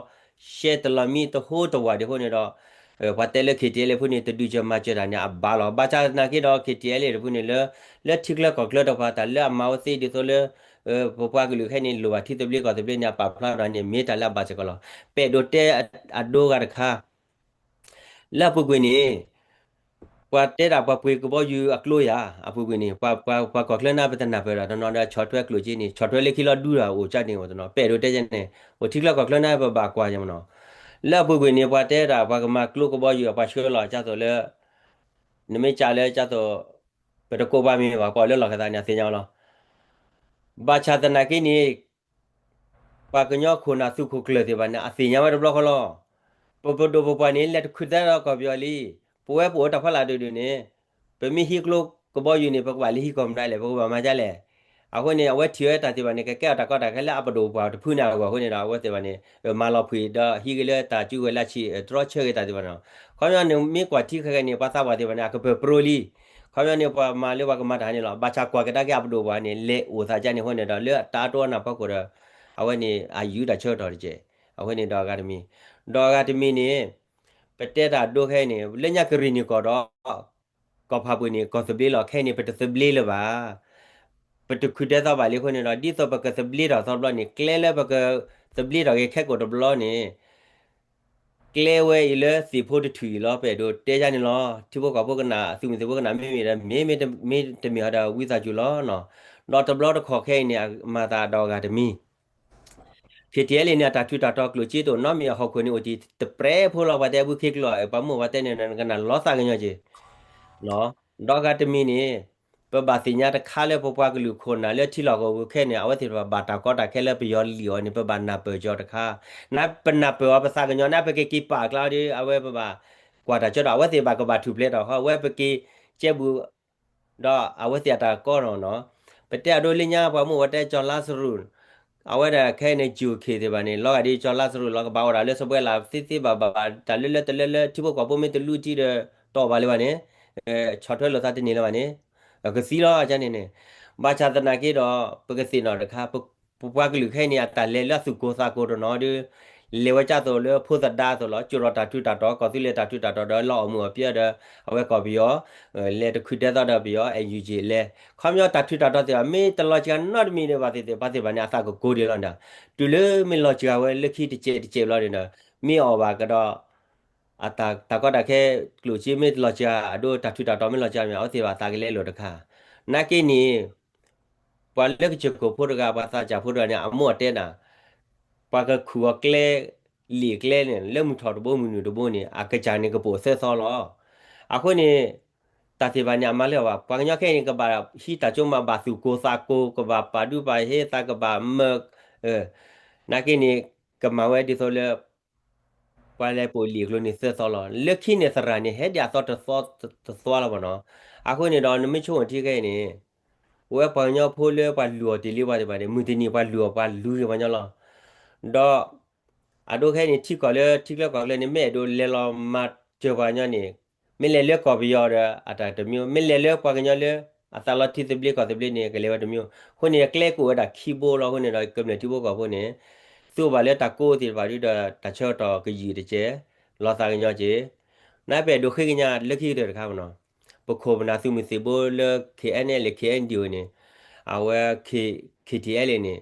ရှဲတလီၤမံတဟိတဝၢ်ဒံးအဃိန့ၣ်ဒီး ပှၤတဲလၢ KTLA ဖိန့ၣ် တဒုးစၢၤမၤစၢၤတၢ်န့ၣ် အဘၣ်လီၤ. ဘၣ်ဆၣ်သနာ်က့ဒီး KTLA တဖုန့ၣ်လၢ လၢထံချၢကီၢ်ချၢတဖၣ် တၢ်လၢအမၤဝဲသ့ဒ်သိးလၢ ပပှၤကလုာ်ခဲအံၤန့ၣ် လိၣ်ဘၣ်ထံသဘျ့ကီၢ်သဘျ့န့ၣ် အပာ်ဖျါဒီးန့ၣ် မ့ၢ်တၢ်လၢအဘၣ်စ့ၢ်ကီးလီၤ. ပအဲၣ်ဒိးတဲအဒိဂၤတခါ လၢအပူၤကွံာ်န့ၣ် ပှၤတဲဒၣ်ပှၤပှ့ၤကဘီယူၤအကျိယၤ အပူၤကွံာ်န့ၣ် ပှၤကီၢ်ချၢန့ၣ် ပတနၢ်ပၢၢ်ဒီးတနီၤဒီး ဆီၣ်ထွဲကျိၣ်စ့န့ၣ် ဆီၣ်ထွဲလၢခံလီၤဒူဒီးအိၣ်ကၠၢန့ၣ်အိၣ်တနီၤ ပအဲၣ်ဒိးတဲယါန့ၣ် အိၣ်ထံချၢကီၢ်ချၢန့ၣ် ပဘၣ်ကွၢ်ယါမနီၤ လၢအပူၤကွံာ်န့ၣ် ပှၤတဲဒၣ်ပှၤကမၤကျိကဘီယူၤအပှၤဆှၢလီၤကသိးလၢ နမ့ၢ်ကးလၢကသိး ပတကိးပှၤမံၤဘၣ် ပှၤလၢလီၢ်ခၢၣ်သးန့ၣ် အသ့ၣ်ညါဝဲလီၤ. ဘၣ်ဆၣ်သနာ်က့န့ၣ် ပှၤကညီခိၣ်နၢ်သုးခိၣ်ကျၢၢ်သ့ၣ်တဖၣ်န့ၣ် အသ့ၣ်ညါဝဲတဘျီဃီလီၤ. ပပဒိၣ်ပပှၢ်န့ၣ် လဲၤတခုၣ်သဲဒီးကီၢ်ပယီၤလံ. ပဝဲပအိၣ်တၢ်ဖီလာ်ဒိၣ်ဒိၣ်န့ၣ် ပမ့ၢ်ဟံးကျိကဘီယူၤန့ၣ် ပကဘၣ်လၢဟံးကီၢ်မနုၤလဲၣ် ပကဘၣ်မၤဒ်လဲၣ်. အဃိန့ၣ် အဝဲထံၣ်ဝဲတၢ်သ့ၣ်တဖၣ်န့ၣ် ကကဲအီၤတၢ်ကီတၢ်ခဲလၢအပဒိၣ်ပပှၢ်တဖုန့ၣ်အဂီၢ်အဃိန့ၣ်ဒီး အဝဲသ့ၣ်တဖၣ်န့ၣ် မၤလီၤဖှံၣ်ဒီးဟံးက့ၤလၢတၢ်စုကဝဲၤလၢဆံး တြီဆၢက့ၤတၢ်သ့ၣ်တဖၣ်န့ၣ်လီၤ. ခီပညီန့ၣ် မ့ၢ်ကွၢ်ထံဃဲဃဲန့ၣ် ပှၤသးပှၢ်သ့ၣ်တဖၣ်န့ၣ် အကပၢၢ်ပြိလံ. ခီပညီန့ၣ် ပှၤမၤလၢပှၤကမၤတၢ်န့ၣ်လီၤ. ဘၣ်ဆၣ်ကွၢ်ကဒါက့ၤအပဒိၣ်ပှၤန့ၣ် လဲၤအိၣ်သးကန့ၣ်အဃိန့ၣ်ဒီး လၢတၢ်အတိအနၢ်ဖီခိၣ်ဒီး အဝဲန့ၣ်အယုၢ်တၢ်ဆၢကတီၢ်တက့ၢ်. အဃိန့ၣ်ဒီးအဂၤတမံၤ, ဒီးအဂၤတမံၤန့ၣ် ပတဲတၢ်ဒိခဲအံၤန့ၣ် လၢညါကရံၣ်နံၣ်ကီၢ်ဒီး ကီၢ်ဖးပူၤန့ၣ် ကီၢ်သဘျ့လီၤ. ခဲအံၤန့ၣ် ပတသဘျ့လၢၤဘၣ်. ပတခုၣ်ဒဲသီဘၣ်လံအဃိန့ၣ်ဒီး ဒ်သိးပကသဘျ့ထီၣ်သီတဘျီန့ၣ် ကျဲလၢပကသဘျ့ထီၣ်က့ၤခဲကိာ်တဘျီန့ၣ် ကျဲဝဲအံၤလၢသ့ၣ်ဖိတထူၣ်အံၤလီၤ. ပအဲၣ်ဒိးတဲယါန့ၣ်လီၤ. ထံဖိကီၢ်ဖိကနၣ် သုးမုၢ်သံၣ်ဘိကနၣ်မ့မ့ၢ်ဒီး မ့မ့ၢ်တမ့ၢ်အီၤဒီး ဝံသးစူၤလီၤနီၤ. ဒီးတဘျီတခီၣ်ခဲအံၤန့ၣ် အမၤသးဒီးအဂၤတမံၤ ခ့ထံအဲလ့ၣ်န့ၣ် အတၢ်ထူးတၢ်တီၤကျိၣ်စ့တအိၣ်နီတမံၤအဟီၣ်ခိၣ်န့ၣ် အိၣ်တ့ၢ်တပြဲဖိလီၤ. ပှၤတဲအဘူးခ့ကျိာ် ပှၤမုၢ်ပှၤတဲန့ၣ် နကနၣ်လီၤသးကညီၤက့ၤ ဒီးအဂၤတမံၤန့ၣ် ပဘၣ်သ့ၣ်ညါတခါလၢပပှၤကလုာ်ခိၣ်နၢ်လၢထံလီၢ်ကီၢ်ပူၤခဲန့ၣ် အဝဲသ့ၣ်တဖၣ်ဘၣ်တၢ်ကီတၢ်ခဲလၢပယီၤလံၣ်အီၤန့ၣ် ပဘၣ်နၢ်ပၢၢ်က့ၤအီၤတခါ, နပနၢ်ပၢၢ်အီၤပသးကညီၤန့ၣ် ပကက့ၤပာ်အကျါဒီး အဝဲပဘၣ်ကွၢ်တၢ်ဆၢကတီၢ် အဝဲသ့ၣ်ဘၣ်ကဘၣ်ထူၣ်ဖျဲးထီၣ်ဃီ အဝဲပက့ၤကဲဘူး ဒီးအဝဲသ့ၣ်အတၢ်ကီနီၤနီၤ, ပတဲအဒိလၢညါပှၤမုၢ်ပှၤတဲကၠီၤလါစရူး, အဝဲဒၣ်ခဲအံၤန့ၣ် ကၠူၣ်ခ့ၣ်သ့ၣ်တဖၣ်န့ၣ် လီၤဂာ်ဒ်ကၠီၤလါစရူးလီၤ ကဘၣ်အိၣ်ဒၣ်လၢစီၤပှဲလးသ့သ့ဘၣ်ဘၣ် တၢ်လၢလၢတလၢလၢထံဖိကီၢ်ဖိမ့ၢ်တလူထံဒီး တအိၣ်ဘၣ်လၢၤဘၣ်န့ၣ်, ဆီၣ်ထွဲလိာ်သးတန့ၢ်လၢၤဘၣ်န့ၣ်, ကသံလီၤန့ၣ်န့ၣ်, ဘၣ်ဆၣ်သနာ်က့ဒီး ပကသ့ၣ်နီၣ်တခါ ပပှၤကလုာ်ခဲအံၤန့ၣ် အတၢ်လဲၤလၢအသူၣ်ကိၢ်သးကိၢ်တနီၤဒီး လဲၤဝဲကၢ်သိးလၢဖိသဒါအသိးလီၤ, ကၠိၢ်ထီၣ်တၢ်ထူးတၢ်တီၤ ကီၢ်သူလ့ၤတၢ်ထူးတၢ်တီၤဒီးလီၤအီၣ်မုာ်အီၣ်ပၠဲဒီး အဝဲကီၢ်ပယီၤ လဲၤတခုၣ်ဒဲသီဒီးပယီၤ NUG လဲၤ, ခီပညီတၢ်ထူးတၢ်တီၤသ့ၣ်တဖၣ် မ့ၢ်တလီၤစှၤနီတမံၤန့ၣ် ပှၤသ့ၣ်တဖၣ်န့ၣ် အသးကကိးဒံးလီၤဒီး, တုၤလၢမ့ၢ်လီၤစှၤဝဲလၢခံတစဲးတစဲးဘျီန့ၣ်ဒီး မ့ၢ်အီၣ်ဘၣ်ကဒီး အတၢ်ကီတၢ်ခဲ ကျိၣ်စ့မ့ၢ်တလီၤစှၤ အဒိတၢ်ထူးတၢ်တီၤမ့ၢ်လီၤစှၤမ့ၢ် အဝဲသ့ၣ်တဖၣ်သးကလဲလိာ်တခါ, နာ်က့န့ၣ် ပှၤလၢကစၢၢ်ခိၣ်ဖိတဂၤ ပှၤသးစၢ်ဖိတဂၤန့ၣ် အမိၢ်အတဲဒၣ် ပှၤကခူၣ်အီၤကျဲ လံာ်ကျဲန့ၣ် လၢမုၢ်ထီၣ်တဘိမုၢ်နုာ်တဘိန့ၣ် အကစၢ်န့ၣ်ကပိာ်သၢသီလီၤ. အဃိန့ၣ် တၢ်သ့ၣ်တဖၣ်န့ၣ် အမၤလၢအဘၣ် ပှၤကညီခဲအံၤန့ၣ် ကဘၣ်ဟံးတၢ်ကၠိမး ဘၣ်သူၣ်ကိၢ်သးကိၢ် ကဘၣ်ပာ်ဒူပာ်ဟ့သး ကဘၣ်မၢ နာ်က့န့ၣ် ကမၤဝဲဒ်သိးလၢ ပှၤလဲၤပိာ်လံာ်အကျိၤန့ၣ်သၢသီလီၤ. လၢခံန့ၣ်သရၣ်န့ၣ် ဟဲဒံးအသီတသီလီၤဘၣ်နီၤ. အဃိန့ၣ်ဒီး နမ့ၢ်ဆိကမိၣ်ထံခဲအံၤန့ၣ် ပဝဲပှၤကညီဖိလၢပှၤလုၢ်အီၣ်တ့ၢ်လံပှၤသ့ၣ်တဖၣ်န့ၣ် မုၢ်တနံၤပှၤလုၢ်အီၣ်ပှၤလုၢ်ဂ့ၤပှၤညီလီၤ. ဒီး အဒိခဲအံၤန့ၣ် ထံကီၢ်လၢထံချၢကီၢ်ချၢန့ၣ် မ့ၢ်အဲၣ်ဒိးလဲၤလီၤမၤစၢၤပှၤကညီန့ၣ် မ့ၢ်လဲၤလၢကီၢ်ပယီၤဒီး အတၢ်တမံၤ, မ့ၢ်လဲၤလၢပှၤကညီလၢ အသးလီထံသဘျ့ကီၢ်သဘျ့န့ၣ် ကလဲၤဝဲတမံၤ. အဃိန့ၣ် ကျဲကအိၣ်ဝဲဒၣ်ခံဘိလီၤ. အဃိန့ၣ်ဒီး ကမျၢၢ်ထံဖိကီၢ်ဖိန့ၣ် သူၣ်ဘၣ်လၢတၢ်ကိးသ့ၣ်တဖၣ်ဒ်ဒီး တၢ်ဆၢကတီၢ်ကယံာ်တကဲး, လီၤသးကညီၤက့ၤ, နပအဲၣ်ဒိးဃ့ကညးလၢခံကတၢၢ်တခါမနီၤ. ပခိၣ်ပနၢ်သုးမုၢ်သံၣ်ဘိလၢ K N L K N D O န့ၣ် အဝဲ K T L A န့ၣ်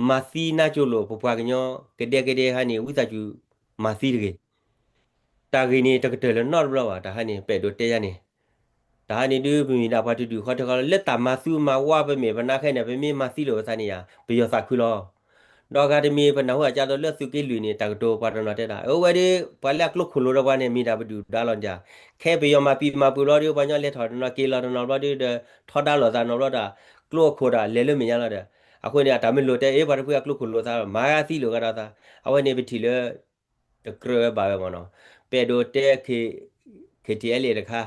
မၤသံနါကၠိလိာ် ပပှၤကညီ ကဒဲကဒဲဟါန့ၣ် ဝံသးစူၤမၤသံတဂ့ၤ. တၢ်ဂ့ၢ်န့ၣ် တကတၢၢ်လၢၤနီတဘျီဘၣ်. တၢ်ဟါန့ၣ် ပအဲၣ်ဒိးတဲယါန့ၣ်, တၢ်ဟါန့ၣ်ဒုး ပမ့ၢ်ဒၣ်ပှၤတဒူၣ်ဃီထၢဃီလီၤ. လၢတၢ်မၤသူမၤဝါပမ့ၢ်ပနါခဲန့ၣ် ပမ့ၢ်မၤသံလိာ်ပသးန့ၣ်ယါ ပယီၤသးခုလီၤ. ဒီးအဂၤတမံၤ ပနၢ်ဟူအကါသိးလၢသုးက့လွံၢ်န့ၣ် တၢ်ကတိၤပှၤတနီၤတဲဒၣ် အဝဲဒၣ် ပှၤလၢအကျိခိၣ်လိာ်ဒီးပှၤန့ၣ် မ့ၢ်တၢ်ပဒုၣ်ပဒါလီၤန့ၣ်ယါ. ခဲပယီၤမၤပံာ်မၤပှ့ၤဘျီဒီး ပှၤကညီလဲၤထီၣ်တနီၤက့ၤလီၤတနီၤဘျီဒီး ထီဒါလိာ်သးနီၤဘျီဒီး ကျိအခိၣ်ဒီး လဲၤလၢမဲာ်ညါလီၤဒီး အဃိန့ၣ် အတၢ်မ့ၢ်လိာ်တဲ အ့ ပှၤတဖုအကျိခိၣ်လိာ်သး မၤဂၤသံလိာ်ဂၤဒီးသး အဝဲန့ၣ်ပထံၣ်လၢ တကြၢးဝဲဘၣ်ဝဲမနီၤ. ပအဲၣ်ဒိးတဲ K T L A တခါ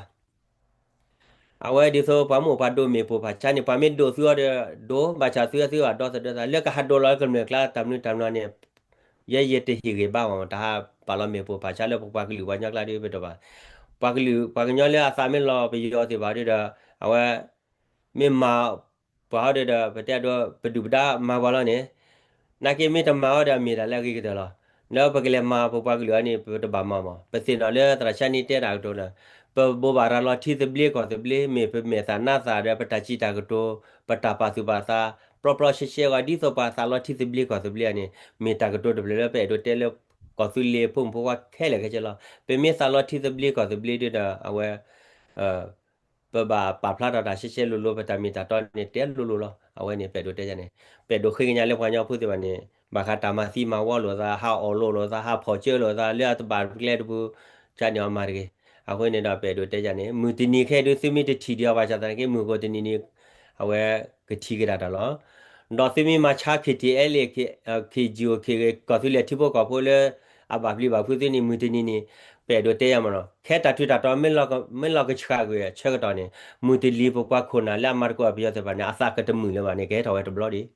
အဝဲဒ်သိးပှၤမိၢ်ပှၤဒိးမ့ၢ်ပိၢ်ဖးဆါန့ၣ် ပှၤမ့ၢ်ဒိးသုအီၤဒီး ဒိးဘၣ်ဆၣ်သုအသုဘၣ်ဒီသဒၢသး လၢကဟးဒိးလီၤလၢကမျၢၢ်ကျါတၢ်မနုၤတၢ်မနုၤန့ၣ် ယဲယတဟ့ၣ်ဂ့ၤဘၣ်မနီၤ. တၢ်ဟးပာ်လီၤမ့ၢ်ပိၢ်ဖးဆါလၢပပှၤကလုာ်ပှၤကညီကျါဒ်ပတဘၣ် ပှၤကလုာ်ပှၤကညီလၢအသးမ့ၢ်လီၤပယီၤသ့ၣ်တဖၣ်ဒီး အဝဲ မ့ၢ်မၤ ပှၤဟီဒီး ပတဲဒိး ပဒုၣ်ပဒါမၤပှၤလီၤန့ၣ်, နာ်က့မ့ၢ်တမၤဝဲဒီးအမ့ၢ်တၢ်လၢအဂ့ၤကတၢၢ်လီၤ. ဒီးပကလဲၤမၤပပှၤကလုာ်အံၤန့ၣ် ပတဘၣ်မၤမး. ပသ့ၣ်နီၣ်လၢသရၣ်ဆါန့ၣ်တဲတၢ်ကတိၤလၢ ပဘိးဘၣ်ရၤလီၤထံသဘျ့ကီၢ်သဘျ့ မ့ၢ်ပမဲာ်သၣ်နါသၣ်ဒီး ပတၢ်စံးတၢ်ကတိၤ ပတၢ်ပာ်သူၣ်ပာ်သး ပျီပျီရှဲရှဲဂီၢ် ဒ်သိးပှၤသးလီထံသဘျ့ကီၢ်သဘျ့အံၤန့ၣ် မ့ၢ်တၢ်ကတိၤတဖျၢၣ်လၢပအဲၣ်ဒိးတဲလၢ ကီၢ်သူလ့ၤဖိမုၣ်ဖိခွါခဲလၢာ်ခဲဆ့လီၤ. ပမ့ၢ်သးလီထံသဘျ့ကီၢ်သဘျ့ဒီး အဝဲ ပဘၣ်ပာ်ဖျါထီၣ်တၢ်ရှဲရှဲလိၤလိၤ ပတၢ်မ့ၢ်တၢ်တီန့ၣ် တဲလိၤလိၤလီၤ. အဝဲန့ၣ် ပအဲၣ်ဒိးတဲယါန့ၣ် ပအဲၣ်ဒိးဃ့ကညးလၢပှၤကညီဖိသ့ၣ်တဖၣ်န့ၣ် ဘၣ်ဃးတၢ်မၤသံမၤဝီလိာ်သး ဟးအီၣ်လိလိာ်သး ဟးဖီၣ်ကၢလိာ်သး လၢအတဘၣ်ကျဲတပူၤ ကန့ၣ်အီၤမၤတဂ့ၤ. အဃိန့ၣ်ဒီး ပအဲၣ်ဒိးတဲယါန့ၣ် မုၢ်တနံၤခဲအံၤဒုး သုမ့ၢ်တထံၣ်ဒံးအီၤဘၣ်ဆၣ်သနာ်က့ မုၢ်ဂီၤတနံၤန့ၣ် အဝဲကထံၣ်က့ၤဒၣ်တၢ်လီၤ. ဒီးသုမ့ၢ်မၤဆါ K T L A K G O K ကီၢ်သူလ့ၤထံဖိကီၢ်ဖိလၢ အဘၣ်ပျံၤဘၣ်ဖုးသုန့ၣ် မုၢ်တနံၤန့ၣ် ပအဲၣ်ဒိးတဲယါမနီၤ ခဲတၢ်ထူးတၢ်တီၤ မ့ၢ်လီၤကဆှးကွံာ်အဆၢကတီၢ်န့ၣ် မုၢ်တနံၤပပှၤခိၣ်နၢ်လၢအမၤသကိးပယီၤသ့ၣ်တဖၣ်န့ၣ် အသးကတမုာ်လၢၤဘၣ်န့ၣ် ကဟဲထီၣ်ဝဲတဘျီဒံး.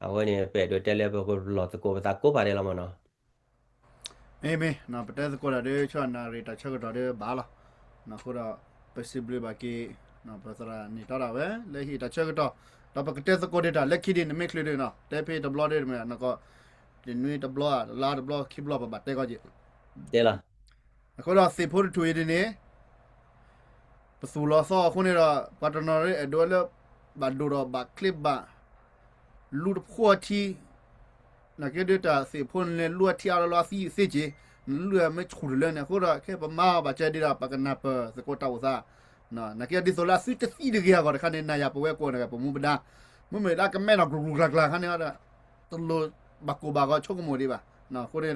အဝဲန့ၣ် ပအဲၣ်ဒိးတဲလၢပကလီၢ်သကိးပသးကိးဂၤဒဲးလီၤမနီၤ. မ့မ့ၢ် ပတဲသကိးတၢ်ဒီး ဆီၣ်နၣ်ရံၣ်တၢ်ဆၢကတီၢ်ဒီးဘၣ်လီၤ. အဃိဒီး ပစံးဘျုးဘၣ်က့ၤ ပသရၣ်န့ၣ်တီဒၣ်ဝဲ လၢဟ့ၣ်တၢ်ဆၢကတီၢ်, ဒီးပကတဲသကိးဒံးတၢ်လၢခံဒံး နမ့ၢ်ချုးဒံးနီၤ တဲဖဲတဘျီဒ်မ့ၢ်နီၤကီး, တနွံတဘျီ တလါတဘျီ ခံဘျီ ပဘၣ်တဲကီးက့ၤ, တဲလီၤ. အဃိဒီးသ့ၣ်ဖိတထူၣ်အံၤဒ်န့ၣ် ပသူၣ်လီၤသီအဃိန့ၣ်ဒီး ပှၤတနီၤရ့အဲၣ်ဒိးလၢ ဘၣ်ဒိၣ်ဒီးဘၣ်ချ့ဘၣ် လူၤတဖှီၣ်ထံ, နာ်က့ဒ်တၢ်သ့ၣ်ဖိန့ၣ် လူၤအထံအါလီၤလီၤအသံသ့က့ၤ, နလူၤမ့ၢ်ဆူၣ်တလၢန့ၣ် အဃိဒီး ခဲပမၤအီၤဘၣ်ကဲဒ်ဒီး ပကနၢ်ပၢၢ်သကိးတၢ်အိၣ်သး, နာ်က့ဒ်သိးလၢအသုတသံတဂ့ၤအဂီၢ်တခါန့ၣ် နၤယၤပဝဲကိးန့ၣ် ပမူပဒါ, မ့မ့ၢ်လၢအကမဲဒီး ကြူကြူကျါကျါခါန့ၣ်ဒီး တလိၣ်ဘၣ်ကိၢ်ဘၣ်ဂီၤဆိကမိၣ်ဒံးဘၣ်, အဃိန့ၣ်ဒီး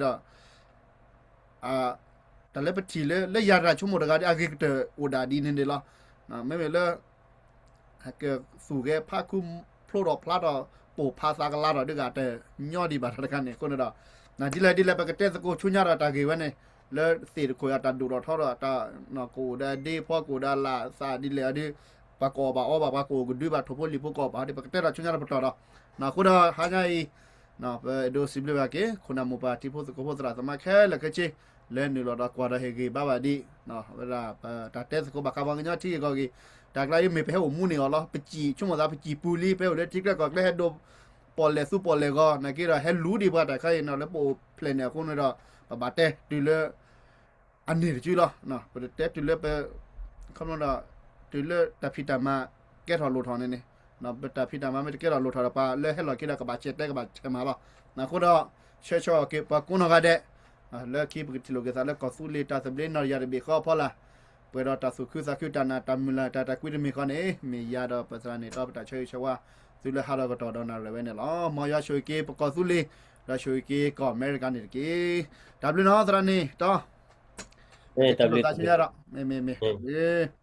တၢ်လၢပထံၣ်လၢ လၢယၤတၢ်ဆိကမိၣ်တဂၤဒ်အဂ့ၤကတၢၢ်အိၣ်ဒၣ်ဒ်န့ၣ်န့ၣ်လီၤ. မ့မ့ၢ်လၢ ကသူၣ်ဂဲၤဖးခူဖျိထီၣ်ဖျါထီၣ် ပိာ်ဖးသးကလါထီၣ်ဒ်ဂၤတညီဒံးဘၣ်တၢ်တခါန့ၣ် အဃိန့ၣ်ဒီး ဒ်လဲၣ်ဒ်လဲၣ် ပကတဲသကိးဆူညါဒီးတၢ်ဂ့ၢ်ဝဲန့ၣ် လၢသ့ၣ်တခိၣ်အတၢ်ဒိၣ်ထီၣ်ထီထီၣ် တၢ်ကအိၣ်ဒီးအဒ့ ဖီကအိၣ်ဒီးအလၣ်သးဒ်လဲၣ်ဒ် ပှၤကအိၣ်ဘၣ်အီဘၣ် ပှၤကအိၣ်ကဒုဘၣ် ထိၣ်ဖိလံၣ်ဖိကအိၣ်ဘၣ်ဒ် ပကတဲထီၣ်ဆူညါတပတီၢ်ဒီး အဃိဒီးဟါညါအံၤ ပအဲၣ်ဒိးစံးဘျုးဘၣ်က့ၤ ခိၣ်နၢ်မိၢ်ပၢ်တံၤဖိသကိးဖိသရၣ်သမါခဲလၢာ်ခဲဆ့ လၢနုာ်လီၤဒီးကွၢ်ဒီးဟ့ၣ်ဂံၢ်ဘါဘၣ်ဒံး ဝဲဒၣ်ပတၢ်တဲသကိးဘၣ်ဃးပှၤကညီထံဂ့ၢ်ကီၢ်ဂ့ၢ် တၢ်ကျါအံၤမ့ၢ်ပဟဲအိၣ်မူန့ၣ်အီၤလီၤ ပစံၣ်ဆိကမိၣ်သးပစံၣ်ပူၤလံ ပဟဲအိၣ်လၢထံကျဲကီၢ်ကျဲဟဲဒိး ပီၣ်လဲၣ်သူပီၣ်လဲၣ်ဂီၤ နာ်က့ဒီးဟဲလူၤဒံးပှၤတၢ်ခါအံၤနီၤ လၢပအိၣ်ဖျဲၣ်န့ၣ်အဃိန့ၣ်ဒီး ပဘၣ်တဲတုၤလၢ အန့ၣ်တစုလီၤ. ပတတဲတုၤလၢပ ခီဖျိဒီး တုၤလၢတၢ်ဖံးတၢ်မၤကဲထီၣ်လိၣ်ထီၣ်န့ၣ်န့ၣ် ပတၢ်ဖံးတၢ်မၤမ့ၢ်တကဲထီၣ်လိၣ်ထီၣ်ဒီး ပှၤလၢဟဲလီၤက့ၤဒီးကဘၣ်ဆဲးတဲကဘၣ်ဆဲးမၤလီၤ. အဃိဒီး ဆၢဆီၣ်က့ၤပှၤကိးနီၢ်ဂၤဒဲး လၢခံပကထံၣ်လိာ်က့ၤသးလၢကီၢ်သူလ့ၤတၢ်သဘျ့နီၢ်တယၢ်တဘ့ၣ်ဃီအဖီလာ် ပှဲၤဒီးတၢ်သူၣ်ခုသးခုတၢ်နးတၢ်မုၢ်လၢ်တၢ်တၢ်ကွံတမံၤဃီန့ၣ် မ့ၢ်ယၤဒီးပသရၣ်န့ၣ်ဒီးပတၢ်ဆၢဂ့ၤဆၢဝါ သုလၢဟးထီၣ်ကတီၢ်ဒီးနၣ်ရံၣ်ဝဲန့ၣ်လီၤ. မ်ယွၤဆိၣ်ဂ့ၤက့ၤပကီၢ်သူလ့ၤ ဒီးဆိၣ်ဂ့ၤက့ၤကီၢ်အမဲရကၤန့ၣ်တက့ၢ်. တၢ်ဘျုးနီၢ်သရၣ်န့ၣ်ဒီး ပကထံၣ်လိာ်သးဆူညါဒီး မ့မ့ၢ်မ့ၢ် တၢ်ဘျုး